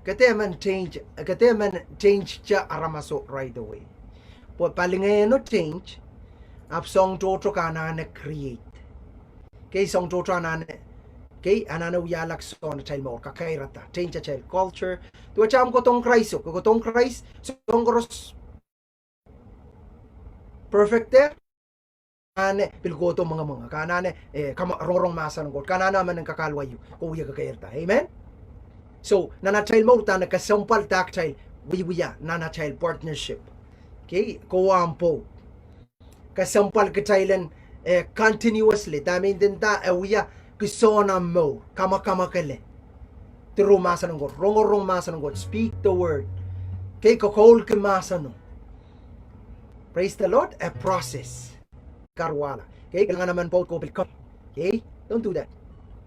kede men change, kede men change te aramaso right away. Pwe palingehno change, ahpw soahng tohto ke anahne create. Kei, soahng tohto anahne Kei, anahne wiahla kitail nan atail mour, kakairada, change atail culture. Duwehte ahmw kohdohng Krais, oh ke kohdohng Krais, soahng koaros perfect there. Anahne pil kohdo mwengemwenge, ke anahne, eh, kama, rongorong mahsen en Koht, ke anahne emen en kakahlwa iuk, ke wia kakairada. Amen? So, nan atail mour, dahme kesempwal kitail wiewia nan atail partnership. Kei, kowe ahmw pwoud. Kesempwal kitail en, eh, continuously, dahme I nda, eh, wia kihsang ahmw mour, kamakamwakele. Through mahsen en Koht, rongorong mahsen en Koht, speak the word. Kei, kokoulki mahseno. Praise the Lord, a process. Kahrehla. Kei, ke kilang emen pwoud ko pil kak. Kei, don't do that.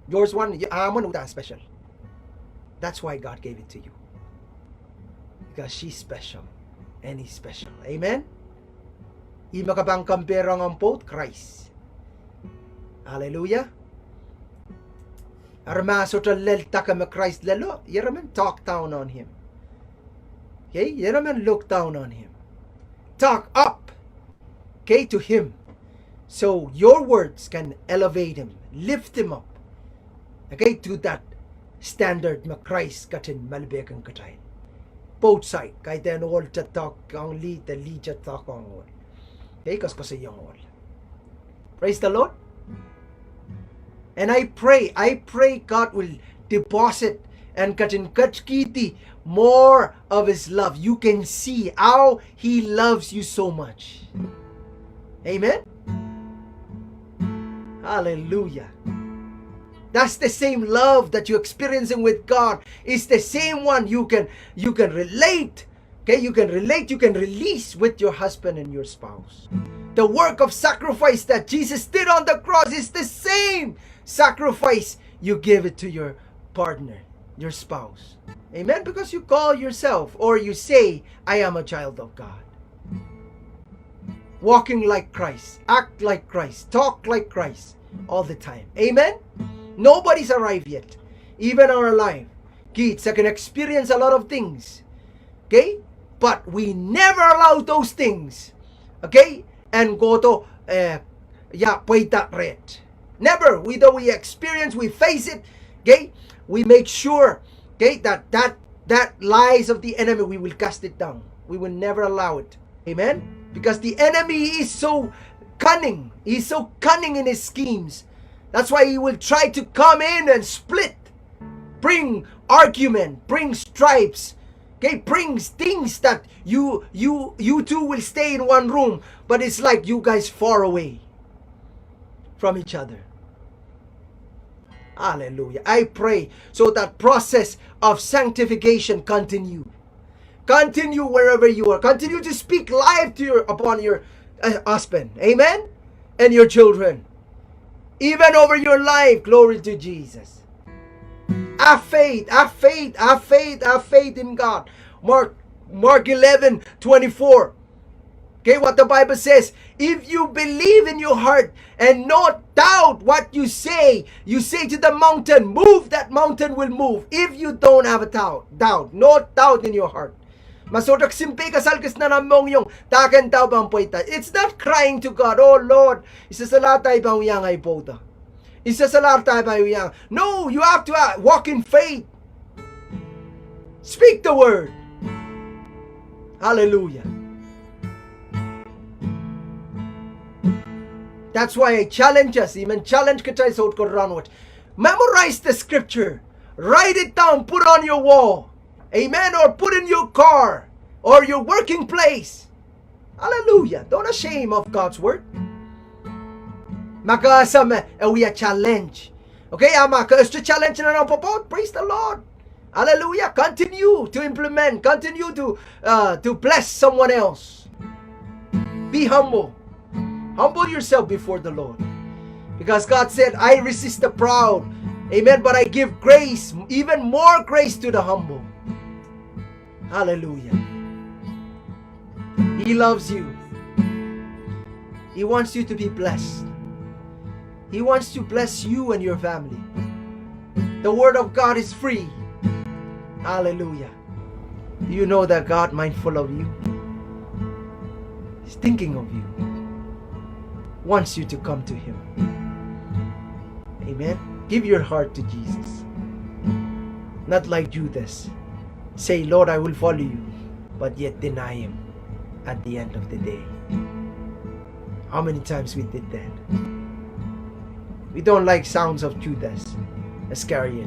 Yours one, y-, ahmw one uhdahn special. That's why God gave it to you. Because she's special. And he's special. Amen? Ihme ke pahn compare-ong ahmw pwoud, Krais. Hallelujah. Eri ma sohte lel dake me Krais lelo, ieremen talk down on him. Okay? Ieremen look down on him. Talk up. Okay, to him. So your words can elevate him, lift him up. Okay, to that standard me Krais ketin malipehkin kitail. Both side, kaidehn ohl te talk ong lih, de lih te talk ong ohl. Okay, koasoakoasoiong ohl. Praise the Lord. And I pray, I pray God will deposit and ketin ketkihdi more of his love. You can see how he loves you so much. Amen. Hallelujah. That's the same love that you're experiencing with God. It's the same one you can, you can relate. Okay, you can relate, you can release with your husband and your spouse. The work of sacrifice that Jesus did on the cross is the same sacrifice you give it to your partner, your spouse. Amen? Because you call yourself, or you say, "I am a child of God." Walking like Christ, act like Christ, talk like Christ all the time. Amen? Nobody's arrived yet. Even our life, kids can experience a lot of things. Okay? But we never allow those things, okay, en kohdo, eh, ia, pweida reht. Never. We, though we experience, we face it, okay? We make sure, okay, that, that, that lies of the enemy, we will cast it down. We will never allow it. Amen? Because the enemy is so cunning. He's so cunning in his schemes. That's why he will try to come in and split, bring argument, bring stripes, okay, brings things that you, you, you two will stay in one room, but it's like you guys far away from each other. Hallelujah. I pray so that process of sanctification continue. Continue wherever you are. Continue to speak life to your, upon your, uh, husband. Amen? And your children. Even over your life. Glory to Jesus. Have faith, have faith, have faith, have faith in God. Mark, Mark eleven twenty-four. Okay, what the Bible says, "If you believe in your heart and not doubt what you say, you say to the mountain, 'Move,' that mountain will move." If you don't have a doubt, doubt, no doubt in your heart. Ma sohte kisin peikasal kis nan ahmw mohngiong, dahken dau pahn pweida. It's not crying to God, "Oh Lord, I sehse lahr dahme I pahn wiahiong ahi pwoudo. I sehse lahr dahme I pahn wiahiong." No, you have to, uh, walk in faith. Speak the word. Hallelujah. That's why I challenge us, I men challenge kitail soukohp rahnwet. Memorize the scripture. Write it down, put on your wall. Amen. Or put in your car or your working place. Hallelujah. Don't ashamed of God's word. Ma ke ese me e wia challenge. Okay, a ma ke ese challenge nan omw pwopwoud, praise the Lord. Hallelujah. Continue to implement, continue to, uh, to bless someone else. Be humble. Humble yourself before the Lord. Because God said, "I resist the proud. Amen. But I give grace, even more grace to the humble." Hallelujah. He loves you. He wants you to be blessed. He wants to bless you and your family. The word of God is free. Hallelujah. Do you know that God mindful of you? He's thinking of you. Wants you to come to him. Amen. Give your heart to Jesus. Not like Judas. Say, "Lord, I will follow you," but yet deny him at the end of the day. How many times we did that? We don't like sounds of Judas Iscariot.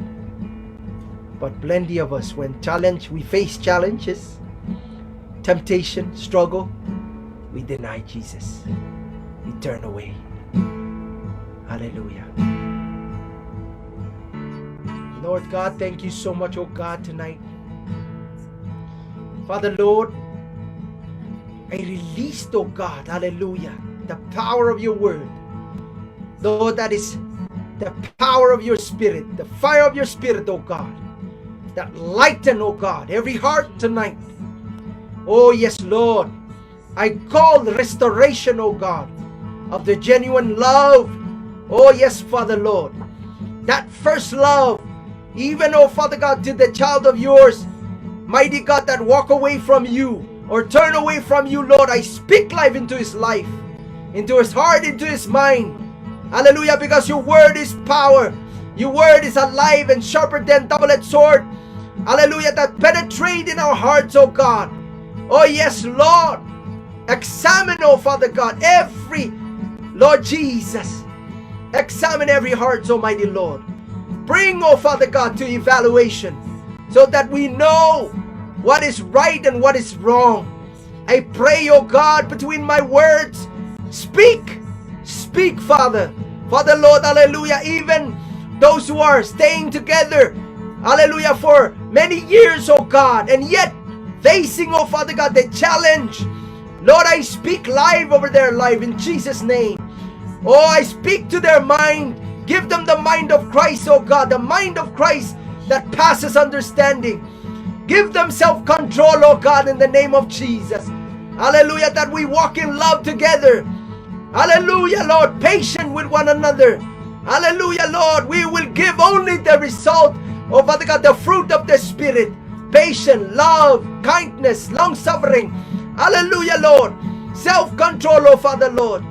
But plenty of us, when challenge, we face challenges, temptation, struggle, we deny Jesus. We turn away. Hallelujah. Lord God, thank you so much, oh God, tonight. Father, Lord, I released, oh God, hallelujah, the power of your word. Lord, that is the power of your spirit, the fire of your spirit, oh God, that lighten, oh God, every heart tonight. Oh yes, Lord, I call restoration, oh God, of the genuine love. Oh yes, Father Lord, that first love, even, oh Father God, to the child of yours, mighty God, that walk away from you or turn away from you, Lord, I speak life into his life, into his heart, into his mind. Hallelujah, because your word is power. Your word is alive and sharper than double-edged sword. Hallelujah, that penetrate in our hearts, oh God. Oh yes, Lord. Examine, oh Father God, every, Lord Jesus, examine every heart, Almighty Lord. Bring, oh Father God, to evaluation so that we know what is right and what is wrong. I pray, oh God, between my words, speak, speak, Father. Father Lord, hallelujah, even those who are staying together, hallelujah, for many years, oh God, and yet facing, oh Father God, the challenge. Lord, I speak life over their life in Jesus' name. Oh, I speak to their mind. Give them the mind of Christ, oh God, the mind of Christ that passes understanding. Give them self-control, oh God, in the name of Jesus. Hallelujah, that we walk in love together. Hallelujah, Lord, patient with one another. Hallelujah, Lord, we will give only the result, oh Father God, the fruit of the Spirit. Patience, love, kindness, long-suffering. Hallelujah, Lord. Self-control, oh Father, Lord.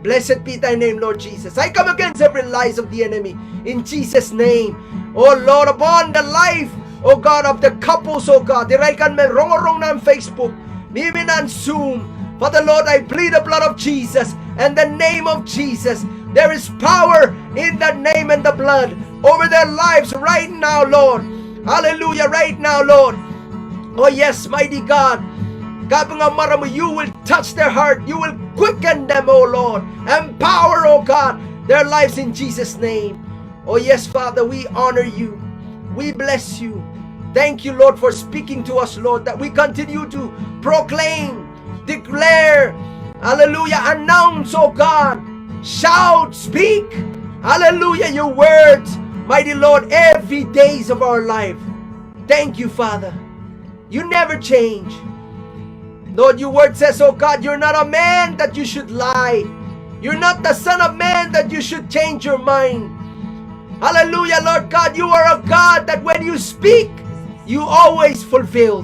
Blessed be thy name, Lord Jesus. I come against every lies of the enemy in Jesus' name. Oh Lord, upon the life, oh God, of the couples, oh God, irail kan me rongorong nan Facebook, mihmi nan Zoom. Father Lord, I plead the blood of Jesus and the name of Jesus. There is power in the name and the blood over their lives right now, Lord. Hallelujah, right now, Lord. Oh yes, mighty God. Kaping en mwaremwi, you will touch their heart. You will quicken them, oh Lord. Empower, oh God, their lives in Jesus' name. Oh yes, Father, we honor you. We bless you. Thank you, Lord, for speaking to us, Lord, that we continue to proclaim, declare, hallelujah, announce, oh God, shout, speak, hallelujah, your words, mighty Lord, every days of our life. Thank you, Father. You never change. Lord, your word says, oh God, you're not a man that you should lie. You're not the son of man that you should change your mind. Hallelujah, Lord God, you are a God that when you speak, you always fulfill.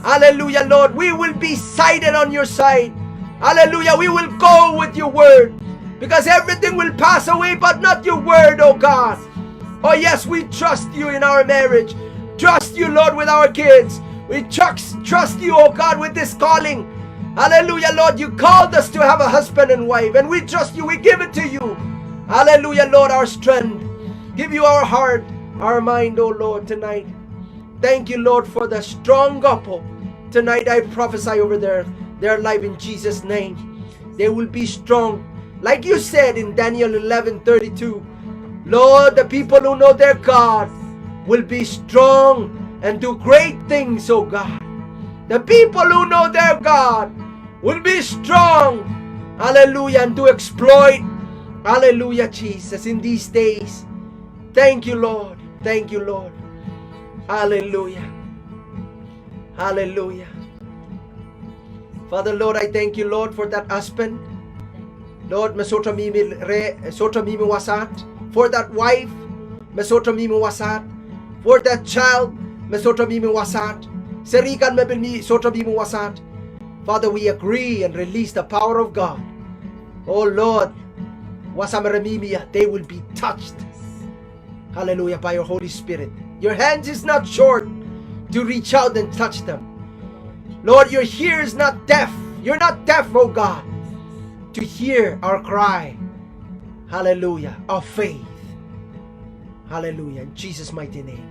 Hallelujah, Lord, we will be sighted on your side. Hallelujah, we will go with your word. Because everything will pass away, but not your word, oh God. Oh yes, we trust you in our marriage. Trust you, Lord, with our kids. We trust, trust you, oh God, with this calling. Hallelujah, Lord, you called us to have a husband and wife, and we trust you, we give it to you. Hallelujah, Lord, our strength. Give you our heart, our mind, oh Lord, tonight. Thank you, Lord, for the strong couple. Tonight I prophesy over their, their life in Jesus' name. They will be strong. Like you said in Daniel eleven thirty-two, Lord, the people who know their God will be strong and do great things, oh God. The people who know their God will be strong. Hallelujah. And do exploit. Hallelujah, Jesus, in these days. Thank you, Lord. Thank you, Lord. Hallelujah. Hallelujah. Father, Lord, I thank you, Lord, for that husband. Lord, me sohte mihmi re, sohte mihmi wasaht. For that wife, me sohte mihmi wasaht. For that child, me sohte mihmi wasaht. Seri kan me pil mi, sohte mihmi wasaht. Father, we agree and release the power of God. Oh Lord, wasa me re mihmi ie, they will be touched. Hallelujah, by your Holy Spirit. Your hand is not short to reach out and touch them. Lord, your ear is not deaf. You're not deaf, oh God, to hear our cry. Hallelujah, our faith. Hallelujah, in Jesus' mighty name.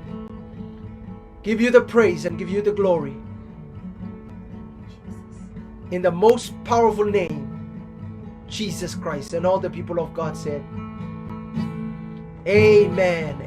Give you the praise and give you the glory. In the most powerful name, Jesus Christ. And all the people of God said, Amen.